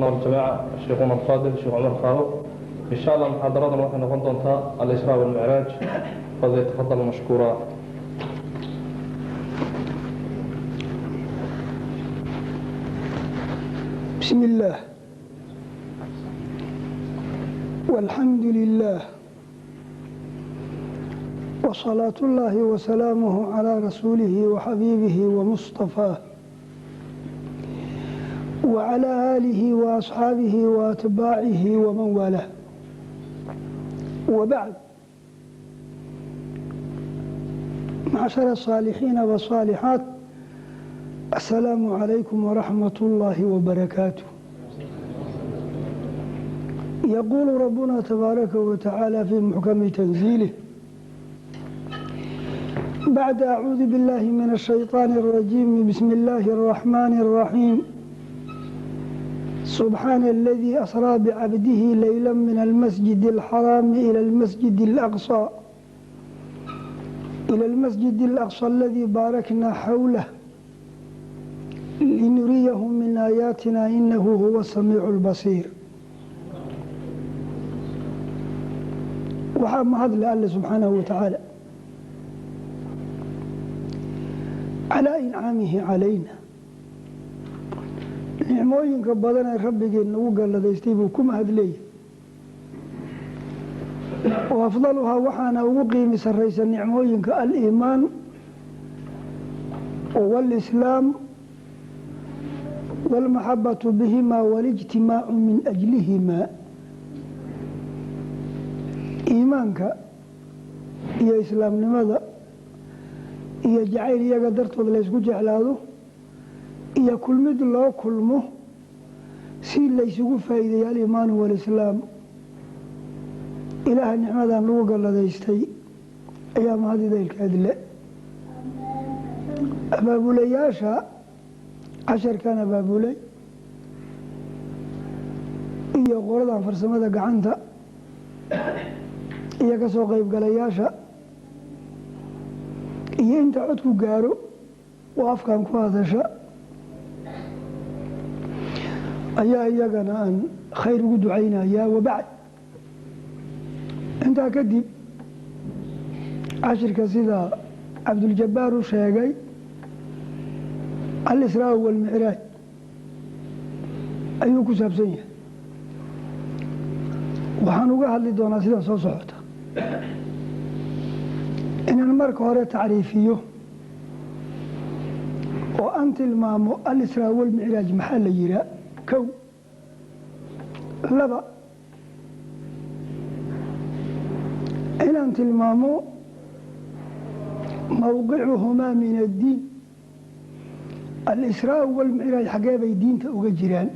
والجماعة شيخنا الفاضل الشيخ عمر فاروق. إن شاء الله محاضرة waxay noqon doontaa الإسراء والمعراج. فليتفضل مشكورا. بسم الله والحمد لله وصلاة الله وسلامه على رسوله وحبيبه ومصطفاه وعلى آله وأصحابه وأتباعه ومن والاه، وبعد. معشر الصالحين والصالحات، السلام عليكم ورحمة الله وبركاته. يقول ربنا تبارك وتعالى في محكم تنزيله بعد أعوذ بالله من الشيطان الرجيم، بسم الله الرحمن الرحيم. سبحان الذي أسرى بعبده ليلا من المسجد الحرام إلى المسجد الأقصى الذي باركنا حوله لنريه من آياتنا إنه هو السميع البصير. Waxaa mahad le Alle subxaanahu watacaala calaa incaamihi calayna, nicmooyinka badan ee rabbigeen nagu galladaystay buu ku mahad leeyahay. Wa afdaluhaa, waxaana ugu qiimi sarraysa nicmooyinka, aliimaan waalislaam waalmaxabatu bihimaa walijtimaacu min ajlihimaa. Iimaanka iyo islaamnimada iyo jacayl iyaga dartood laysku jeclaado iyo kulmid loo kulmo si laysugu faa'iideeyo, aliimaanu waalislaam. Ilaaha nicmadan lagu galladaystay ayaa mahadidaylkeed le. Abaabulayaasha casharkan abaabulay iyo qoradan farsamada gacanta iyo ka soo qaybgalayaasha iyo inta codku gaaro oo afkan ku hadasha ayaa iyagana aan khayr ugu ducaynayaa. Wabacd, intaa kadib, cashirka sida Cabduljabbaar u sheegay, alisraa walmicraaj ayuu ku saabsan yahay. Waxaan uga hadli doonaa sidan soo socota: inaan marka hore tacriifiyo oo aan tilmaamo alisraa walmicraaj maxaa la yihaa, kow. Laba, inaan tilmaamo mawqicuhumaa min addiin, alisraa walmicraaj xaggee bay diinta uga jiraan.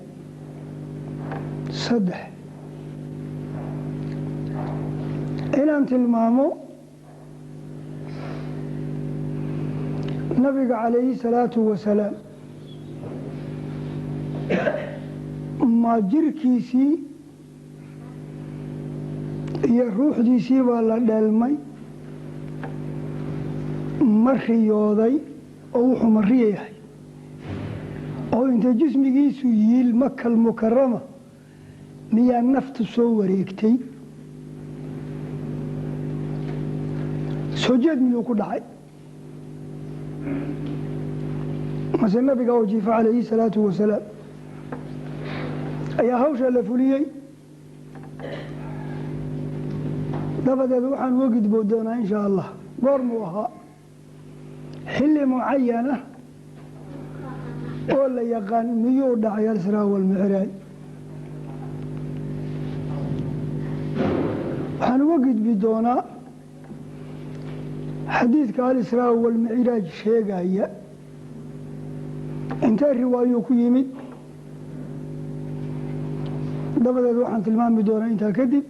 Saddex, inaan tilmaamo nabiga calayhi salaatu wasalaam ma jirkiisii iyo ruuxdiisii baa la dheelmay, ma riyooday oo wuxuu mariya yahay oo inta jismigiisu yiil Makal Mukarama miyaa naftu soo wareegtay, soo jeed miyuu ku dhacay, mase nabiga oo jiifa calayhi salaatu wasalaam ayaa hawsha la fuliyey? Dabadeed waxaan uga gudboo doonaa inshaa Allah goormuu ahaa, xilli mucayana oo la yaqaan miyuu dhacay alisraa walmicraaj. Waxaan uga gudbi doonaa xadiidka alisraa walmicraaj sheegaya, intee riwaayuu ku yimid. Dabadeed waxaan tilmaami doonaa intaa kadib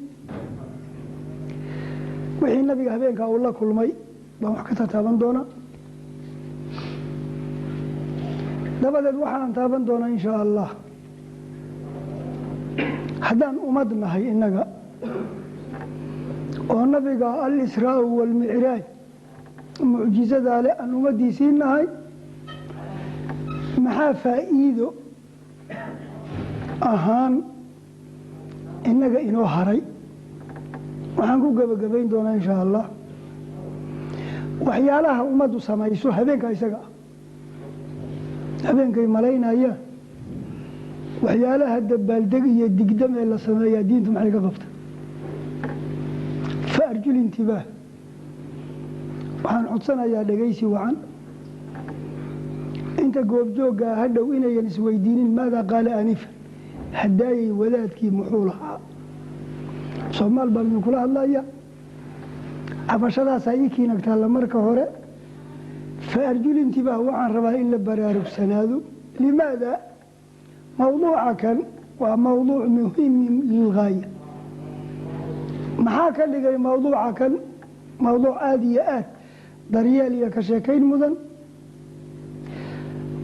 wixii nabiga habeenkaa uu la kulmay baan wax ka tataaban doonaa. Dabadeed waxaan taaban doonaa inshaa Allah, haddaan ummad nahay innaga oo nabiga alisraa walmicraaj mucjizadaa le aan ummaddiisii nahay, maxaa faa'iido Ahaan innaga inoo haray, waxaan ku gebagabayn doonaa insha Allah waxyaalaha ummaddu samayso habeenka isaga ah, habeenkay malaynayaan waxyaalaha dabaaldeg iyo digdam ee la sameeyaa, diintu maxay ka qabta? Fa arjul intibaah, waxaan codsanayaa dhegaysi wacan. Inta goobjooggaa hadhow inayan isweydiinin maadaa qaala anifa, hadaayay wadaadkii muxuu lahaa. Soomaal baan idinkula hadlaya, cabashadaasaa ii kiinagtaalla. Marka hore fa arjul intibaah, waxaan rabaa in la baraarugsanaado. Limaada? Mawduuca kan waa mawduuc muhim lilgaaya. Maxaa ka dhigay mawduuca kan mawduuc aada iyo aad daryeel iyo ka sheekayn mudan?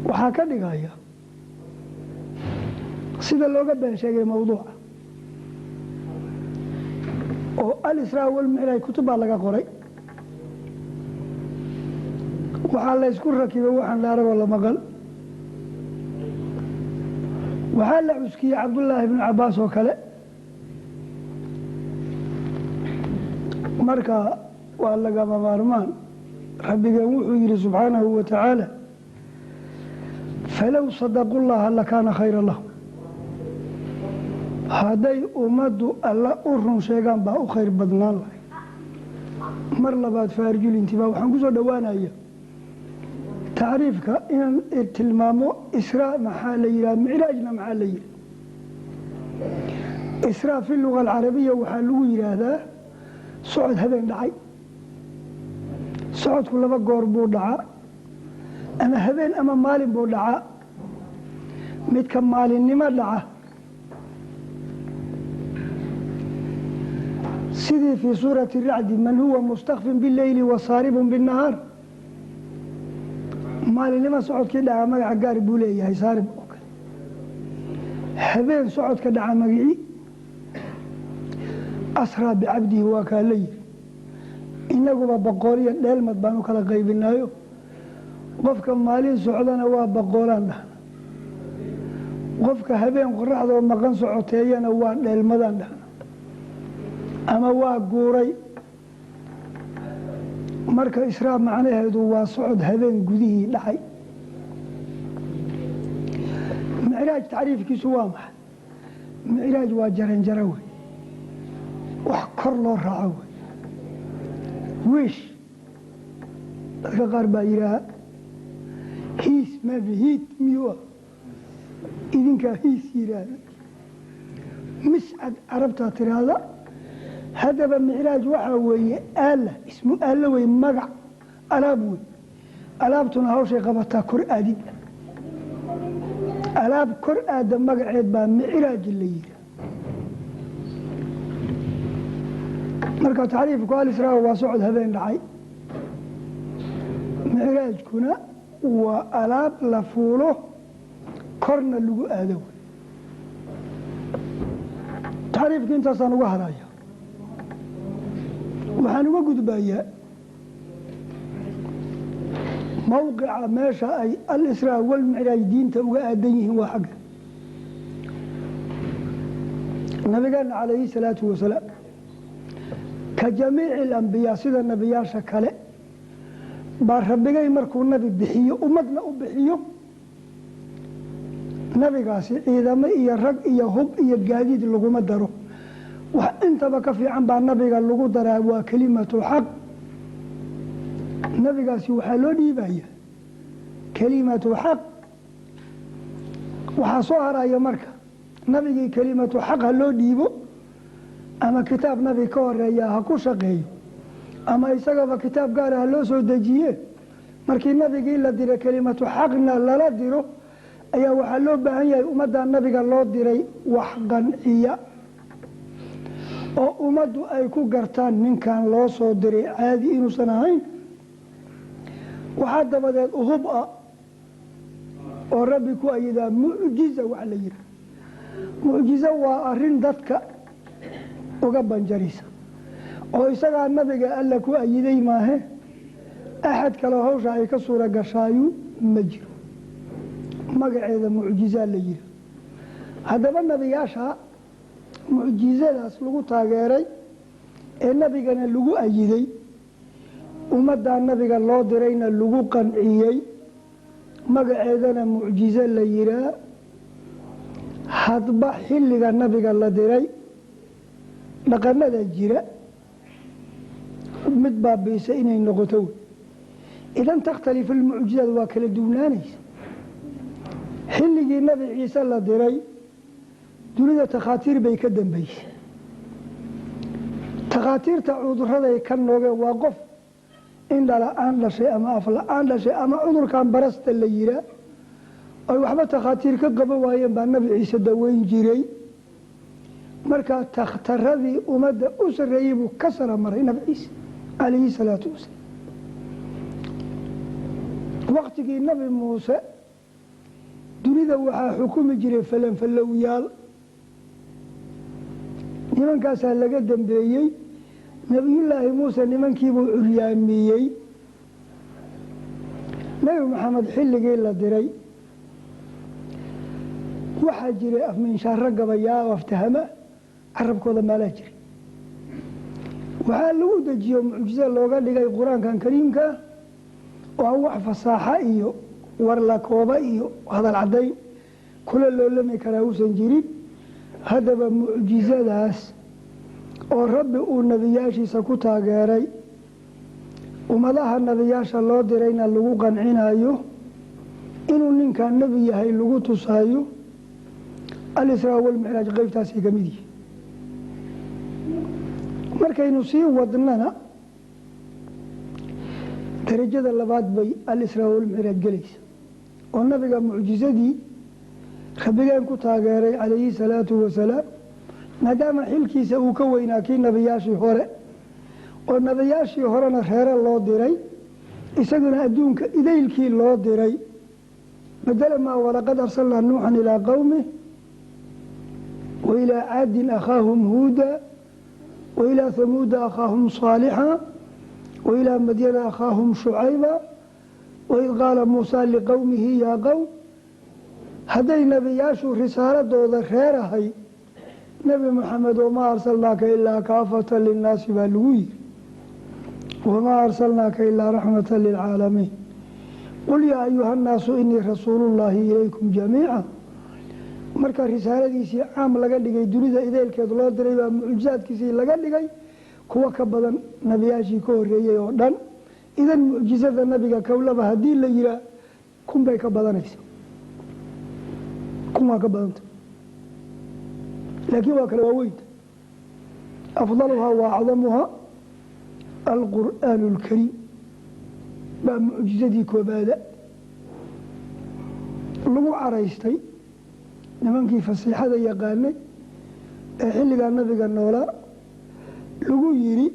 Waxaa ka dhigaya sida looga been sheegay mawduuca oo Alisraa Walmicraaj. Kutub baa laga qoray, waxaa la ysku rakibay waxaan la aragoo la maqal. Waxaa la cuskiyey Cabdullaahi ibnu Cabbaas oo kale. Marka waa lagama maarmaan. Rabbigeen wuxuu yidhi subxaanahu wa tacaala: "Falow sadaqu llaha lakaana khayra lahum." Hadday ummaddu Alla u run sheegaan baa u khayr badnaan lahay. Mar labaad faarjul intibaa, waxaan ku soo dhowaanaya tacriifka inaan tilmaamo israa maxaa la yidhaha, micraajna maxaa la yidhaha. Israa fi luga alcarabiya waxaa lagu yidhaahdaa socod habeen dhacay. Socodku laba goor buu dhacaa, ama habeen ama maalin buu dhacaa. Midka maalinnimo dhaca, sidii fii suurati Racdi: "Man huwa mustakfin bileyli wasaaribun binnahaar." Maalinimo socodkii dhaca magaca gaar buu leeyahay, saarib oo kale. Habeen socodka dhaca magicii "asraa bicabdihi" waa kaa la yiri. Inaguba boqooliyo dheelmad baan u kala qaybinaayo. Qofka maalin socdana waa boqoolaan dhahna, qofka habeen qoraxdoo maqan socoteeyana waa dheelmadaan dhahna ama waa guuray. Marka israa macnaheedu waa socod habeen gudihii dhacay. Micraaj tacriifkiisu waa maxay? Micraaj waa jaranjaro wey, wax kor loo raaco wey, wiish. Dadka qaar baa yidhaaha hiis maafi, hiid miyuu ah? Idinkaa hiis yidhaahda, miscad carabtaa tiraahda. Haddaba micraaj waxaa weeye aala, ismu aalla wey, magac alaab wey. Alaabtuna hawshay qabataa kor aadid. Alaab kor aadda magaceed baa micraaj la yidhaah. Marka tacriifku alisraa waa socod habeen dhacay, micraajkuna waa alaab la fuulo korna lagu aado wey. Tacriifki intaasaan uga haraya. Waxaan uga gudbayaa mawqica meesha ay alisraa walmicraaj diinta uga aadan yihiin, waa xagga nabigeena calayhi salaatu wasalaam. Ka jamiici alambiyaa, sida nebiyaasha kale baa Rabbigay markuu nabi bixiyo, ummadna u bixiyo, nabigaasi ciidamo iyo rag iyo hub iyo gaadiid laguma daro. Wax intaba ka fiican baa nabiga lagu daraa, waa kelimatu xaq. Nabigaasi waxaa loo dhiibaya kelimatu xaq. Waxaa soo haraya marka nabigii kelimatu xaq ha loo dhiibo, ama kitaab nabi ka horeeya ha ku shaqeeyo, ama isagaba kitaab gaara ha loo soo dejiye. Markii nabigii la diray, kelimatu xaqna lala diro, ayaa waxaa loo baahan yahay ummadda nabiga loo diray wax qanciya oo ummaddu ay ku gartaan ninkan loo soo diray caadi inuusan ahayn. Waxaa dabadeed uhub ah oo Rabbi ku ayidaa mucjiza. Waxa la yihi mucjizo waa arrin dadka uga banjarisa oo isagaa nabiga Alla ku ayiday maahe, axad kaleo hawsha ay ka suura gashaayu ma jiro. Magaceeda mucjizaa la yihi. Haddaba nabiyaasha mucjizadaas lagu taageeray ee nabigana lagu ayiday, ummaddaa nabiga loo dirayna lagu qanciyey, magaceedana mucjizo la yihaa. Hadba xilliga nabiga la diray dhaqanada jira mid baabiisa inay noqoto wey. Idan takhtalifu lmucjizaad waa kala duwnaanaysa. Xilligii Nabi Ciise la diray dunida takhaatiir bay ka dambaysay. Takhaatiirta cuduraday ka noogeen waa qof indhala-aan dhashay ama afla-aan dhashay ama cudurkan barasta la yihaa ay waxba takhaatiir ka qaban waayeen baa Nabi Ciise daweyn jiray. Marka takhtaradii ummadda u sarreeyey buu ka sara maray Nabi Ciise calayhi salaatu wasalaam. Waqtigii Nabi Muuse dunida waxaa xukumi jiray falanfalowyaal, nimankaasaa laga dambeeyey. Nabiyullaahi Muuse nimankiibuu curyaamiyey. Nabi Maxamed xilligii la diray waxaa jiray afminshaaro gabayaa oo aftahama carabkooda maalaa jiray. Waxaa lagu dejiyo mucjizo looga dhigay Qur-aankan kariimka oo aan wax fasaaxa iyo warlakooba iyo hadal caddayn kula loolami karaa uusan jirin. Haddaba mucjizadaas oo Rabbi uu nebiyaashiisa ku taageeray, ummadaha nebiyaasha loo dirayna lagu qancinayo inuu ninkan nebi yahay lagu tusaayo, Alisraa walmicraaj qeybtaasay ka mid yihi. Markaynu sii wadnana darajada labaad bay Alisraa walmicraaj gelaysa, oo nabiga mucjizadii Rabbigeen ku taageeray calayhi salaatu wasalaam, maadaama xilkiisa uu ka weynaa kii nebiyaashii hore, oo nebiyaashii horena reere loo diray, isaguna adduunka idaylkii loo diray. Badala maa walaqad arsalnaa Nuuxan ilaa qowmih wa ilaa Caadin akhaahum Huuda wa ilaa Hamuuda akhaahum Saalixa wa ilaa Madyana akhaahum Shucayba waid qaala Muusaa liqowmihi yaa qowm. Hadday nebiyaashu risaaladooda reerahay, Nebi Maxamed wamaa arsalnaaka ilaa kaafatan linnaasi baa lagu yiri, wamaa arsalnaaka ilaa raxmatan lilcaalamiin. Qul yaa ayuha nnaasu inii rasuulullaahi ilaykum jamiica. Marka risaaladiisii caam laga dhigay, dunida ideelkeed loo diray, baa mucjizaadkiisii laga dhigay kuwa ka badan nebiyaashii ka horeeyey oo dhan. Idan mucjizada nabiga kowlaba haddii la yihaa kun bay ka badanaysa, kun waa ka badanta, laakiin waa kale waaweynta. Afdaluhaa wa acdamuhaa Alqur'aanu alkariim baa mucjizadii koobaada lagu caraystay. Nimankii fasiixada yaqaanay ee xilligaa nabiga noolaa lagu yiri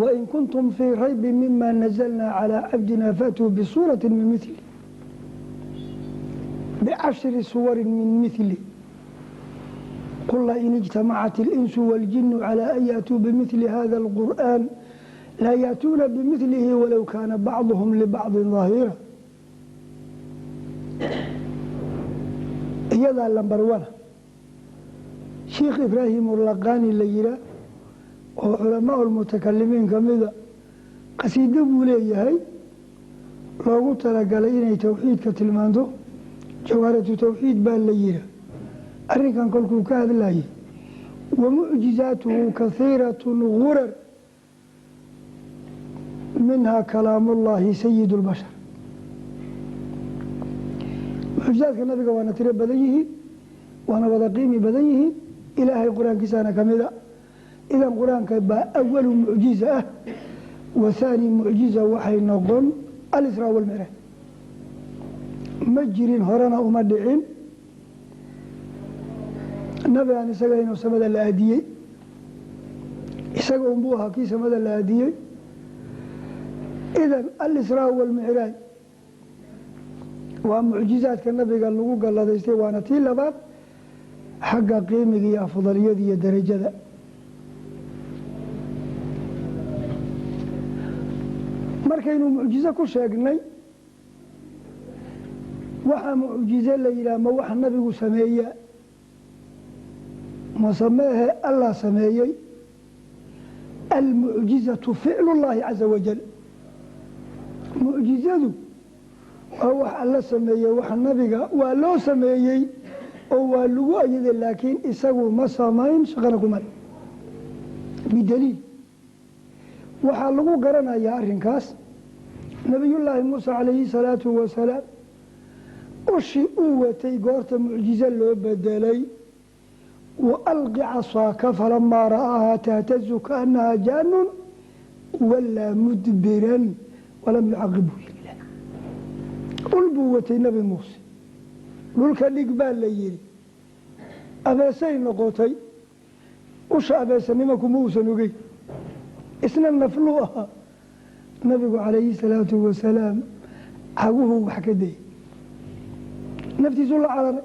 wain kuntum fii raybin mima nazalnaa calaa cabdina faatuu bisuuratin min mili, bicashri suwarin min mili, qul lain ijtamacat اlinsu waاljinu calaa an yaatuu bimili hada اlqur'an laa yaatuuna bimilihi walow kaana bacduhum libacdin dahiira. Iyadaa lambarwana Sheikh Ibraahim Ulaqaani la yihaa oo culamaa lmutakalimiin kamida qasiido buu leeyahay loogu talagalay inay towxiidka tilmaanto, Jawharatu Tawxiid baa la yihaa. Arrinkan kolkuu ka hadlayay, wamucjizaatuhu kahiiratun gurar minhaa kalaamullaahi sayid lbashar. Mucjizaadka nabiga waana tiro badan yihiin, waana wada qiimi badan yihiin, Ilaahay qur-aankiisana kamida. Idan qur-aanka baa awalu mucjiza ah, wa haani mucjiza waxay noqon Alisraa walmicraaj. Ma jirin, horena uma dhicin nabi aan isaga inuu samada la aadiyey, isaga unbuu ahaa kii samada la aadiyey. Idan Alisraa walmicraaj waa mucjizaadka nabiga lagu galladaystay, waana tii labaad xagga qiimiga iyo afdaliyada iyo darajada. Markaynu mucjizo ku sheegnay, Waxa mucjize la yidhaha ma wax nabigu sameeya ma sameehe Allah sameeyey. Almucjizatu ficlu llaahi caza wajal. Mucjizadu waa wax alla sameeyey, wax nabiga waa loo sameeyey oo waa lagu ayaday, laakiin isagu ma samayn, shaqana kumale. Bidaliil waxaa lagu garanayaa arrinkaas nabiyullaahi Muusa calayhi salaatu wasalaam ushii uu watay goorta mucjizo loo bedelay, wa alqi casaaka falamaa ra'aahaa tahtazu kaannahaa jaanun walaa mudbiran walam yucaqibhu ilah. Ul buu watay Nabi Muuse, dhulka dhig baa la yidhi, abeesay noqotay. Usha abeesanimo kuma uusan ogeyn, isna nafluu ahaa. Nabigu calayhi salaatu wasalaam caguhuu wax ka dayay, naftiisuu la cararay,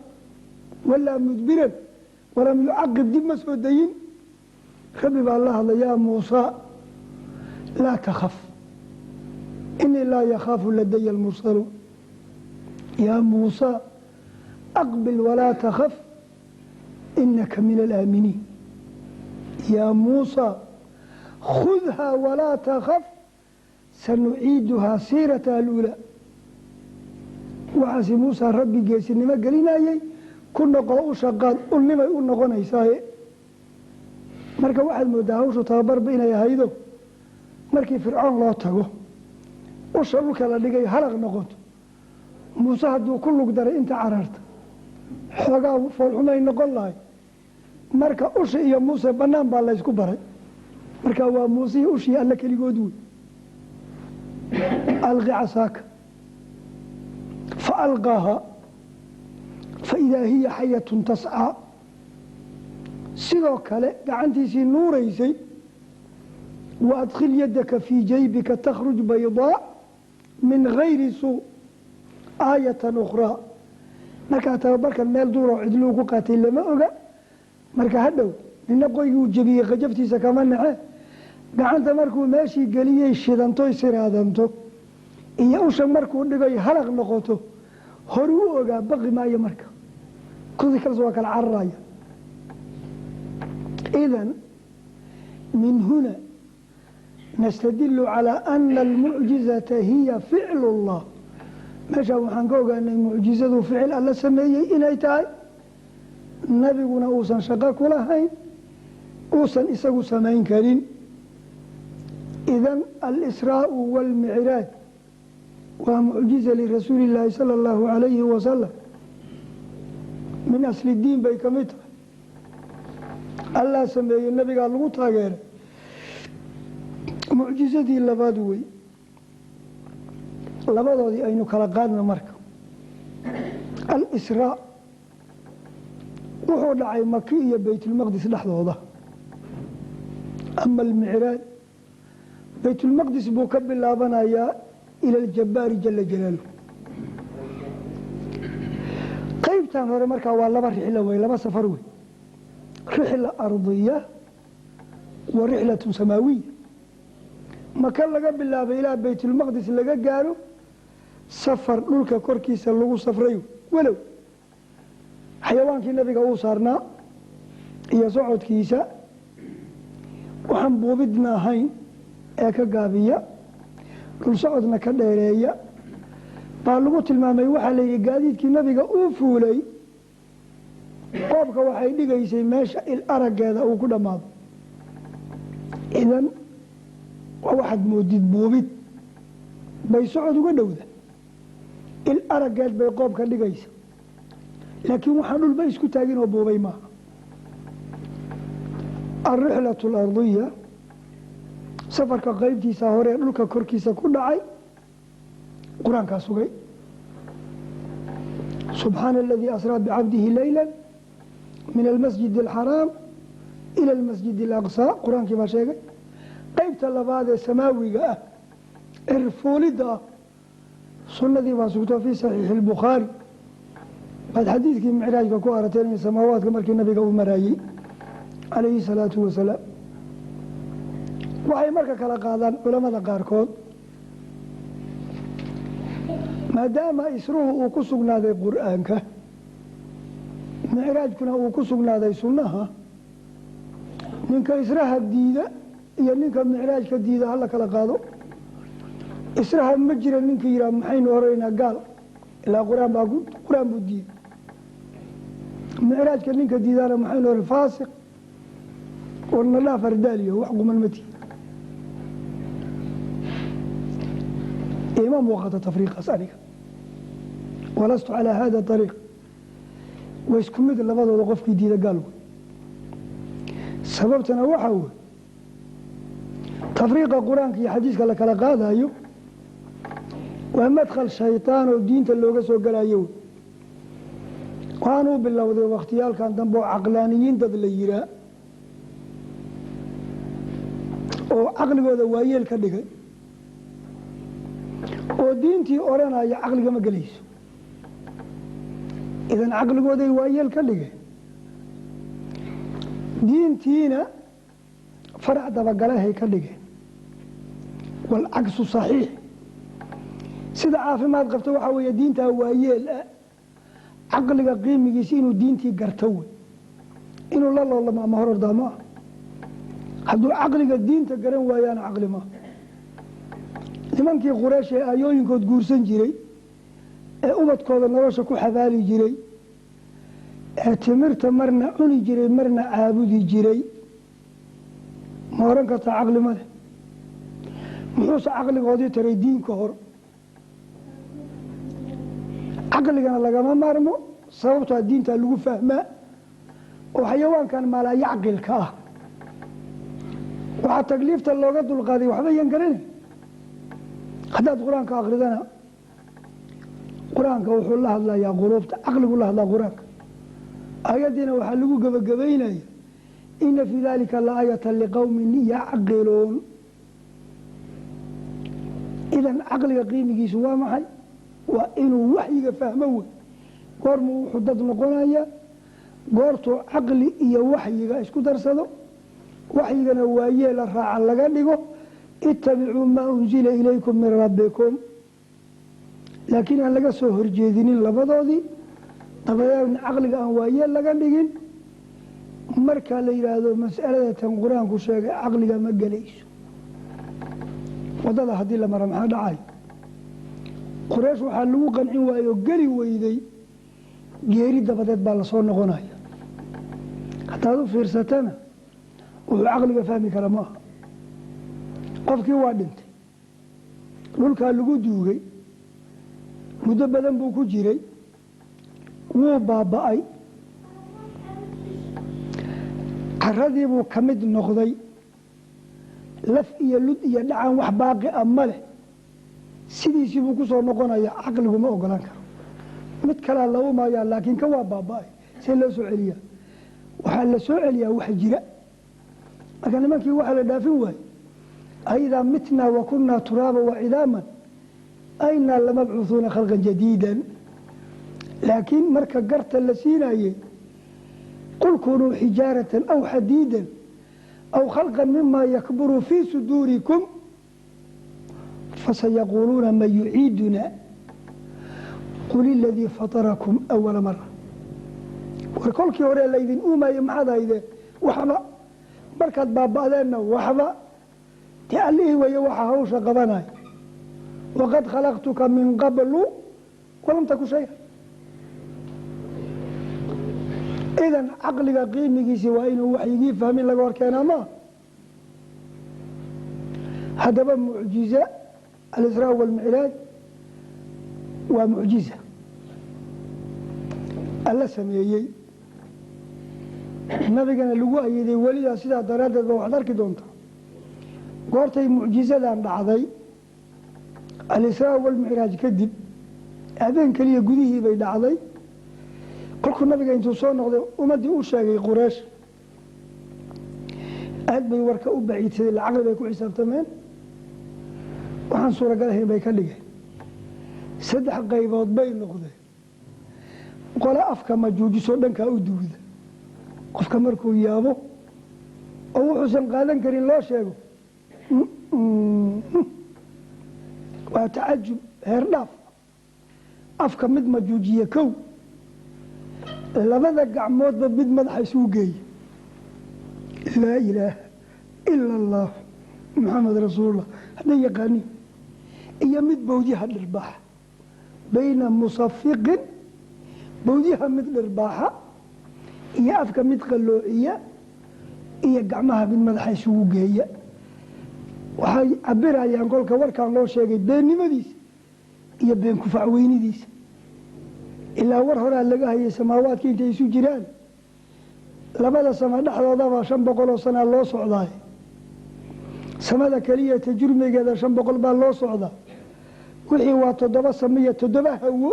walaa mudbiran walam yucaqib, dib ma soo dayin. Rabbi baa la hadlay, yaa Muusaa laa takhaf inii laa yakhaafu ladaya almursaluun. Yaa Muusaa aqbil walaa takhaf inaka min alaaminiin. Yaa Muusaa khudhaa walaa takhaf sanuciiduhaa siirataha aluulaa. Waxaasi Muusaa rabbi geesinimo gelinayey, ku noqo u shaqaad ulnimay u noqonaysaaye. Marka waxaad moodaa hawshu tababarba inay ahaydo, markii Fircoon loo tago usha dhulka la dhigay halaq noqoto, Muuse hadduu ku lug daray inta cararta xoogaa foolxumay noqon lahay. Marka usha iyo Muuse bannaan baa laysku baray. Marka waa Muusihii ushii alle keligood wey. Alqi casaaka fa alqaaha fa idaa hiya xayatun tascaa. Sidoo kale gacantiisii nuuraysay, wa adkhil yadaka fii jaybika takhruj baydaa min gayri suu aayatan ukhraa. Markaa tababarkan meel duuroo cidluu ku qaatay lama oga. Marka hadhow nina qoyguu jebiyey qajaftiisa kama naxe, gacanta markuu meeshii geliyey shidantoy siraadanto iyo usha markuu dhigay halaq noqoto, horuu u ogaa, baqi maayo. Marka kudi kalas waa kala cararaya. Idan min huna nastadilu calaa ana almucjizata hiya ficlu llah. Meeshaan waxaan ka ogaanay mucjizadu ficil alla sameeyey inay tahay, nabiguna uusan shaqo ku lahayn, uusan isagu samayn karin. Idan alisraau waalmicraaj waa mucjiza lirasuuli illaahi sala allahu calayhi wasalam, min asli diin bay ka mid tahay. Allah sameeyey, nabigaa lagu taageeray. Mucjizadii labaad wey. Labadoodii aynu kala qaadno. Marka alisraa wuxuu dhacay Maki iyo Baytulmaqdis dhexdooda. Ama almicraaj Baytulmaqdis buu ka bilaabanayaa ila aljabbaari jala jalaaluhu. Qaybtan hore markaa waa laba rixlo wey, laba safar wey, rixla ardiya wa rixlatun samaawiya. Maka laga bilaabay ilaa Baytulmaqdis laga gaaro safar dhulka korkiisa lagu safrayo, walow xayawaankii nabiga uu saarnaa iyo socodkiisa waxaan buubidna ahayn ee ka gaabiya dhul socodna ka dheereeya baa lagu tilmaamay. Waxaa la yidhi gaadiidkii nabiga uu fuulay qoobka waxay dhigaysay meesha il araggeeda uu ku dhammaado. Idan waa waxaad moodid buubid bay socod uga dhowda, il araggeed bay qoobka dhigaysa, laakiin waxaan dhulba isku taagin oo buubay maaha. Alrixlatu alardiya safarka qaybtiisa hore ee dhulka korkiisa ku dhacay qur-aankaa sugay. Subxaana aladii asraa bicabdihi leyla min almasjid alxaraam ila almasjid alaqsaa, qur-aankii baa sheegay. Qaybta labaad ee samaawiga ah, cirfuulidda ah, sunnadii baa sugto fii saxiixi albukhaari baad xadiidkii micraajka ku arateen in samaawaadka markii nabiga uu maraayey calayhi salaatu wasalaam. Waxay marka kala qaadaan culamada qaarkood. Maadaama isruhu uu ku sugnaaday qur'aanka, micraajkuna uu ku sugnaaday sunnaha, ninka israha diida iyo ninka micraajka diida hala kala qaado. Israha ma jira ninka yihaa maxaynu horeynaa gaal, ilaa quraan baa qur-aan buu diiday. Micraajka ninka diidaana maxaynu hore faasiq warna dhaaf ardaaliyo wax quman ma tihi. Ima muuqata tafriiqaas aniga, walastu calaa hada ariiq. Waa isku mid labadooda, qofkii diida gaal wey. Sababtana waxaa wey tafriiqa qur-aanka iyo xadiiska la kala qaadayo waa madkhal shaytaan oo diinta looga soo galayo wey. Waxaan u bilowday wakhtiyaalkan dambe oo caqlaaniyiin dad la yihaa oo caqligooda waayeel ka dhigay oo diintii odhanaya caqliga ma gelayso. Idan caqligooday waayeel ka dhigeen, diintiina farac dabagalahay ka dhigeen. Waalcagsu saxiix. Sida caafimaad qabta waxaa weeye diintaa waayeel ah, caqliga qiimigiisa inuu diintii garto wey, inuu la loolamo ama hor ordaa ma ah. Hadduu caqliga diinta garan waayaana caqli maaha. Nimankii Quraysh ee aayooyinkood guursan jiray, ee ubadkooda nolosha ku xabaali jiray, ee timirta marna cuni jiray marna caabudi jiray, ma oran kartaa caqli ma leh? Muxuuse caqligoodii taray diinka hor? Caqligana lagama maarmo, sababtoa diintaa lagu fahmaa. Oo xayawaankan maalaayacqilka ah waxaa takliifta looga dulqaaday waxba yan garanay. Haddaad qur-aanka akridana, qur-aanka wuxuu la hadlayaa quluubta, caqligu la hadlaa qur-aanka. Ayaddiina waxaa lagu gebagabaynaya ina fii dalika la aayata liqowmin yacqiluun. Idan caqliga qiimigiisu waa maxay? Waa inuu waxyiga fahmo wey. Goormuu wuxuu dad noqonayaa? Goortuu caqli iyo waxyiga isku darsado, waxyigana waayeela raaca laga dhigo. Ittabicuu maa unzila ilaykum min rabbikum, laakiin aan laga soo horjeedinin labadoodii, dabadeedna caqliga aan waayeel laga dhigin. Marka la yidhaahdo mas'alada tan qur-aanku sheegay caqliga ma gelayso, waddada haddii la mara maxaa dhacay? Quraysh waxaa lagu qancin waayo geli weyday, geeri dabadeed baa lasoo noqonaya. Haddaad u fiirsatana wuxuu caqliga fahmi kara ma aha. Qofkii waa dhintay, dhulkaa lagu duugay, muddo badan buu ku jiray, wuu baaba'ay, caradii buu ka mid noqday, laf iyo lud iyo dhacan wax baaqi a ma leh, sidiisii buu ku soo noqonaya. Caqligu ma ogolaan karo. Mid kalaa la umayaa, laakiin ka waa baaba'ay, see loo soo celiyaa? Waxaa la soo celiyaa wax jira. Marka nimankii waxaa la dhaafin waayey, aidaa mitnaa wa kunaa turaaba wacidaaman aynaa lamabcuuhuuna khalqan jadiidan. Laakiin marka garta la siinayey, qul kunuu xijaaratan aw xadiidan aw khalqan mima yakburu fii suduurikum fasayaquuluuna man yuciiduna qul iladii fatarakum awala mara. War kolkii hore laydin uumaye maxaad haydeen? Waxba. Markaad baaba'deenna waxba. Dee allihii weeye waxaa hawsha qabanaya. Waqad khalaqtuka min qablu walam taku shaya. Idan caqliga qiimigiisi waa inuu waxyigii fahmin laga hor keenaa maaha. Haddaba mucjiza alisraa walmicraaj waa mucjiza alla sameeyey, nabigana lagu ayiday welidaa. Sidaa daraaddeed ba waxaad arki doontaa goortay mucjizadan dhacday alisraa walmicraaj kadib, habeen keliya gudihii bay dhacday. Kolkuu nabiga intuu soo noqday ummaddii u sheegay Quraysh, aad bay warka u baciidsadeen, lacaqli bay ku xisaabtameen, waxaan suuragal ahayn bay ka dhigeen. Saddex qaybood bay noqdeen. Qole afka majuujisoo dhankaa u duwda, qofka markuu yaabo oo wuxuusan qaadan karin loo sheego, waa tacajub heer dhaaf. Afka mid majuujiye kow, labada gacmoodba mid madaxa isugu geeye. Laa ilaaha ila allah Maxamed rasuulullah hadday yaqaaniin, iyo mid bawdyaha dhirbaaxa, bayna musafiqin, bawdyaha mid dhirbaaxa iyo afka mid qalloociya iyo gacmaha mid madaxa isugu geeya. Waxay cabirayaan kolka warkaan loo sheegay beennimadiisa iyo been kufacweynidiisa. Ilaa war horaa laga hayay samaawaadka intay isu jiraan, labada sama dhexdoodabaa 500 oo sanaa loo socdaay. Samada keliya ta jurmigeeda 500 baa loo socdaa. Wixii waa 7 sama iyo 7 hawo.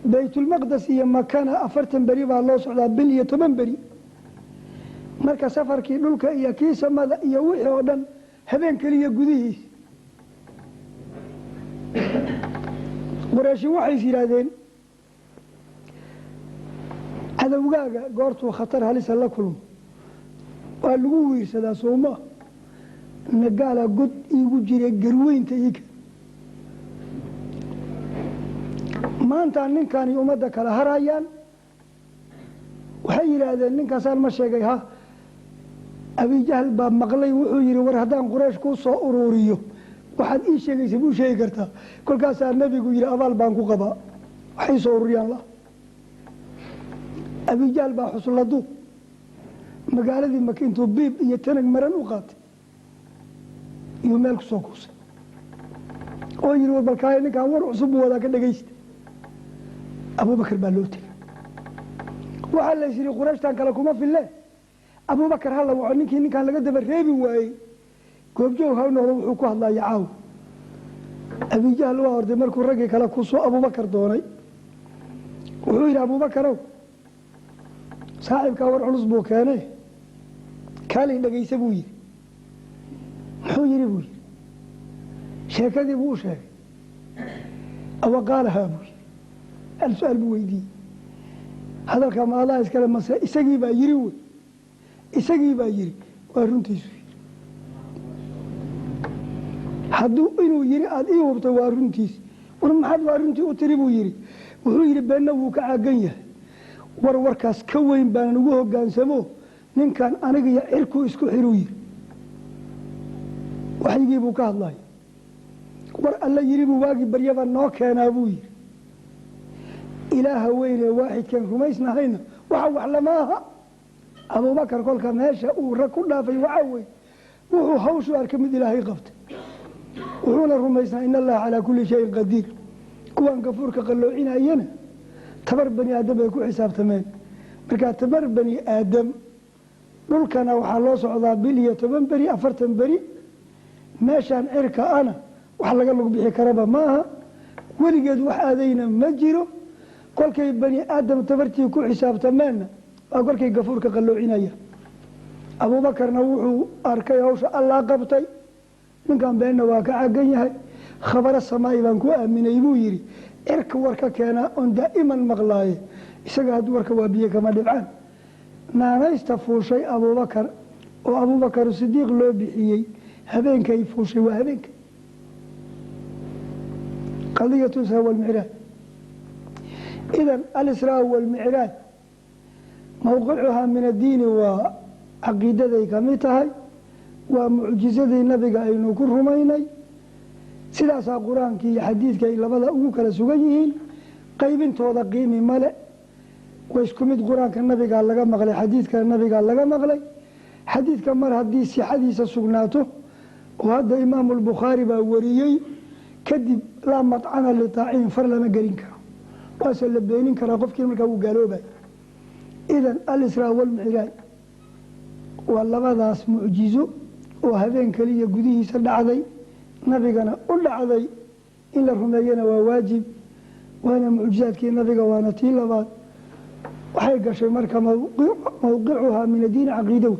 Baytulmaqdes iyo Makana 40 beri baa loo socdaa, bil iyo 10 beri. Marka safarkii dhulka iyo kii samada iyo wixii oo dhan habeen keliya gudihiis. Qurayshi waxay yiraahdeen cadowgaaga goortuu khatar halisa la kulmo waa lagu wiirsadaa sooma, nagaala god iigu jira garweynta iika. Maanta ninkani ummadda kala harayaan. Waxay yiraahdeen ninkaasaan ma sheegay, ha Abijahl baa maqlay, wuxuu yiri war haddaan Quraysh ku soo ururiyo waxaad ii sheegaysa buu sheegi kartaa. Kolkaasaa nabigu yiri abaal baan ku qabaa, waxay soo ururiyaan la. Abijahl baa xusladu magaaladii Maka intuu biib iyo tanag maran u qaatay iyo meel ku soo kuusay oo yiri war balkaay ninkaan war cusub buu wadaa ka dhagaysta. Abubakar baa loo tegay, waxaa la yiri Qurayshtan kale kuma fille, Abubakar hala waco ninkii ninkaan laga daba reebi waayey goobjoog ha noqdo wuxuu ku hadlaya caaw. Abijahl waa orday markuu raggii kale ku soo Abubakar doonay, wuxuu yidhi Abubakarow saaxiibkaa war culus buu keenay, kaalay dhagaysa buu yidhi. Muxuu yidhi buu yidhi, sheekadii buu u sheegay. Awaqaalahaa buu yidhi, hal su-aal buu weydiiyey, hadalka ma Allah iskale mase isagii baa yidhi wey, isagii baa yidhi, waa runtiisu yidhi. Hadduu inuu yidhi aada ii hubto waa runtiis. War maxaad waa runtii u tiri buu yidhi. Wuxuu yidhi beenna wuu ka caagan yahay, war warkaas ka weyn baanan ugu hoggaansamo, ninkan aniga iyo cirku isku xiruu yidhi. Waxyigii buu ka hadlaya, war alla yidhi buu waagii baryaba noo keenaa buu yidhi. Ilaaha weynee waaxidkan rumaysnahayna waxa wax lama aha. Abubakar kolka meesha uu rag ku dhaafay waxaa wey wuxuu hawshu arkay mid ilaahay qabtay, wuxuuna rumaysnaa in allaha calaa kulli shayin qadiir. Kuwaan gafuurka qalloocinayana tabar bani aadam bay ku xisaabtameen. Markaa tabar bani aadam dhulkana waxaa loo socdaa bil iyo 10 beri 40 beri, meeshaan cirka ana wax laga lug bixi karaba maaha, weligeed wax aadayna ma jiro. Kolkay bani aadam tabartii ku xisaabtameenna waa kolkay gafuurka qalloocinaya. Abuubakarna wuxuu arkay hawsha Allah qabtay, ninkan beenna waa ka cagan yahay, khabaro samaa'i baan ku aaminay buu yidhi. Cirka war ka keenaa oon daa'iman maqlaaye, isaga hadduu warka waa biyo kama dhibcaan. Naanaysta fuushay Abuubakar oo Abuubakar Sidiiq loo bixiyey habeenkay fuushay waa habeenka qadiyatu israa walmicraaj. Idan alisraa walmicraaj mowqicuhaa min addiini waa caqiidaday ka mid tahay, waa mucjisadii nabiga aynu ku rumaynay. Sidaasaa qur-aankii iyo xadiidka ay labada ugu kala sugan yihiin, qaybintooda qiimi male, waa isku mid. Qur-aanka nabigaa laga maqlay, xadiidkana nabigaa laga maqlay. Xadiidka mar haddii sixadiisa sugnaato oo hadda Imaamu Albukhaari baa wariyey, kadib laa matcana litaaciin, far lama gelin karo, waase la beenin karaa qofkii markaa wuu gaaloobay. Idan alisraa walmicraaj waa labadaas mucjizo oo habeen keliya gudihiisa dhacday, nabigana u dhacday. In la rumeeyana waa waajib, waana mucjizaadkii nabiga, waana tii labaad. Waxay gashay marka mowqicuhaa min adiini caqiida wey.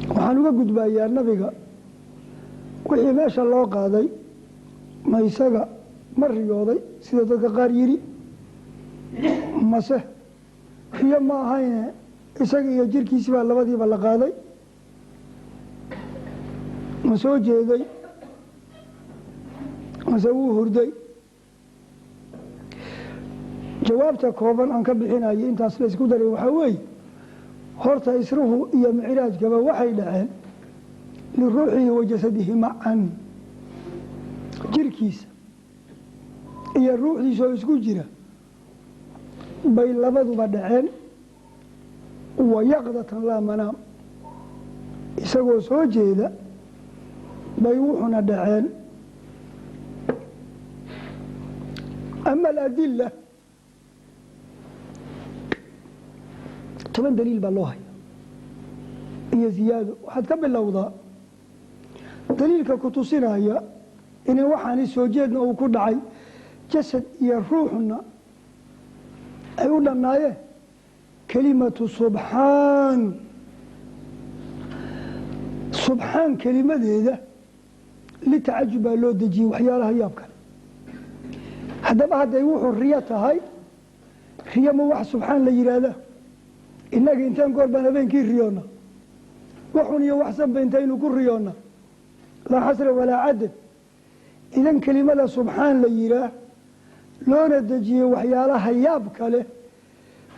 Waxaan uga gudbayaa nabiga wixii meesha loo qaaday, ma isaga ma riyooday sida dadka qaar yidhi, mase riyo ma ahayne isaga iyo jirkiisi baa labadiiba la qaaday, ma soo jeeday Mase wuu hurday? Jawaabta kooban aan ka bixinayo intaas la isku daray waxaa weeye, horta isruhu iyo micraajkaba waxay dhaceen liruuxihi wa jasadihi macan, jirkiisa iyo ruuxdiisa oo isku jira bay labaduba dhaceen. Wayaqdatan laa manaam, isagoo soo jeeda bay wuxuna dhaceen. Ama aladila, 10 daliil baa loo haya iyo ziyaado. Waxaad ka bilowdaa daliilka ku tusinaya inay waxaani soo jeedna uu ku dhacay, jasad iyo ruuxna ay u dhannaayeen. Kelimatu subxaan, subxaan kelimadeeda litacajub baa loo dejiyey waxyaalaha yaab kale. Haddaba hadday wuxuu riyo tahay, riyo ma wax subxaan la yidhaahda? Innaga intaan goor baan habeenkii riyoonna, waxun iyo waxsanba intaynu ku riyoonna, laa xasra walaa cadad. Idan kelimada subxaan la yidhaah loona dejiyey waxyaalaha yaab kale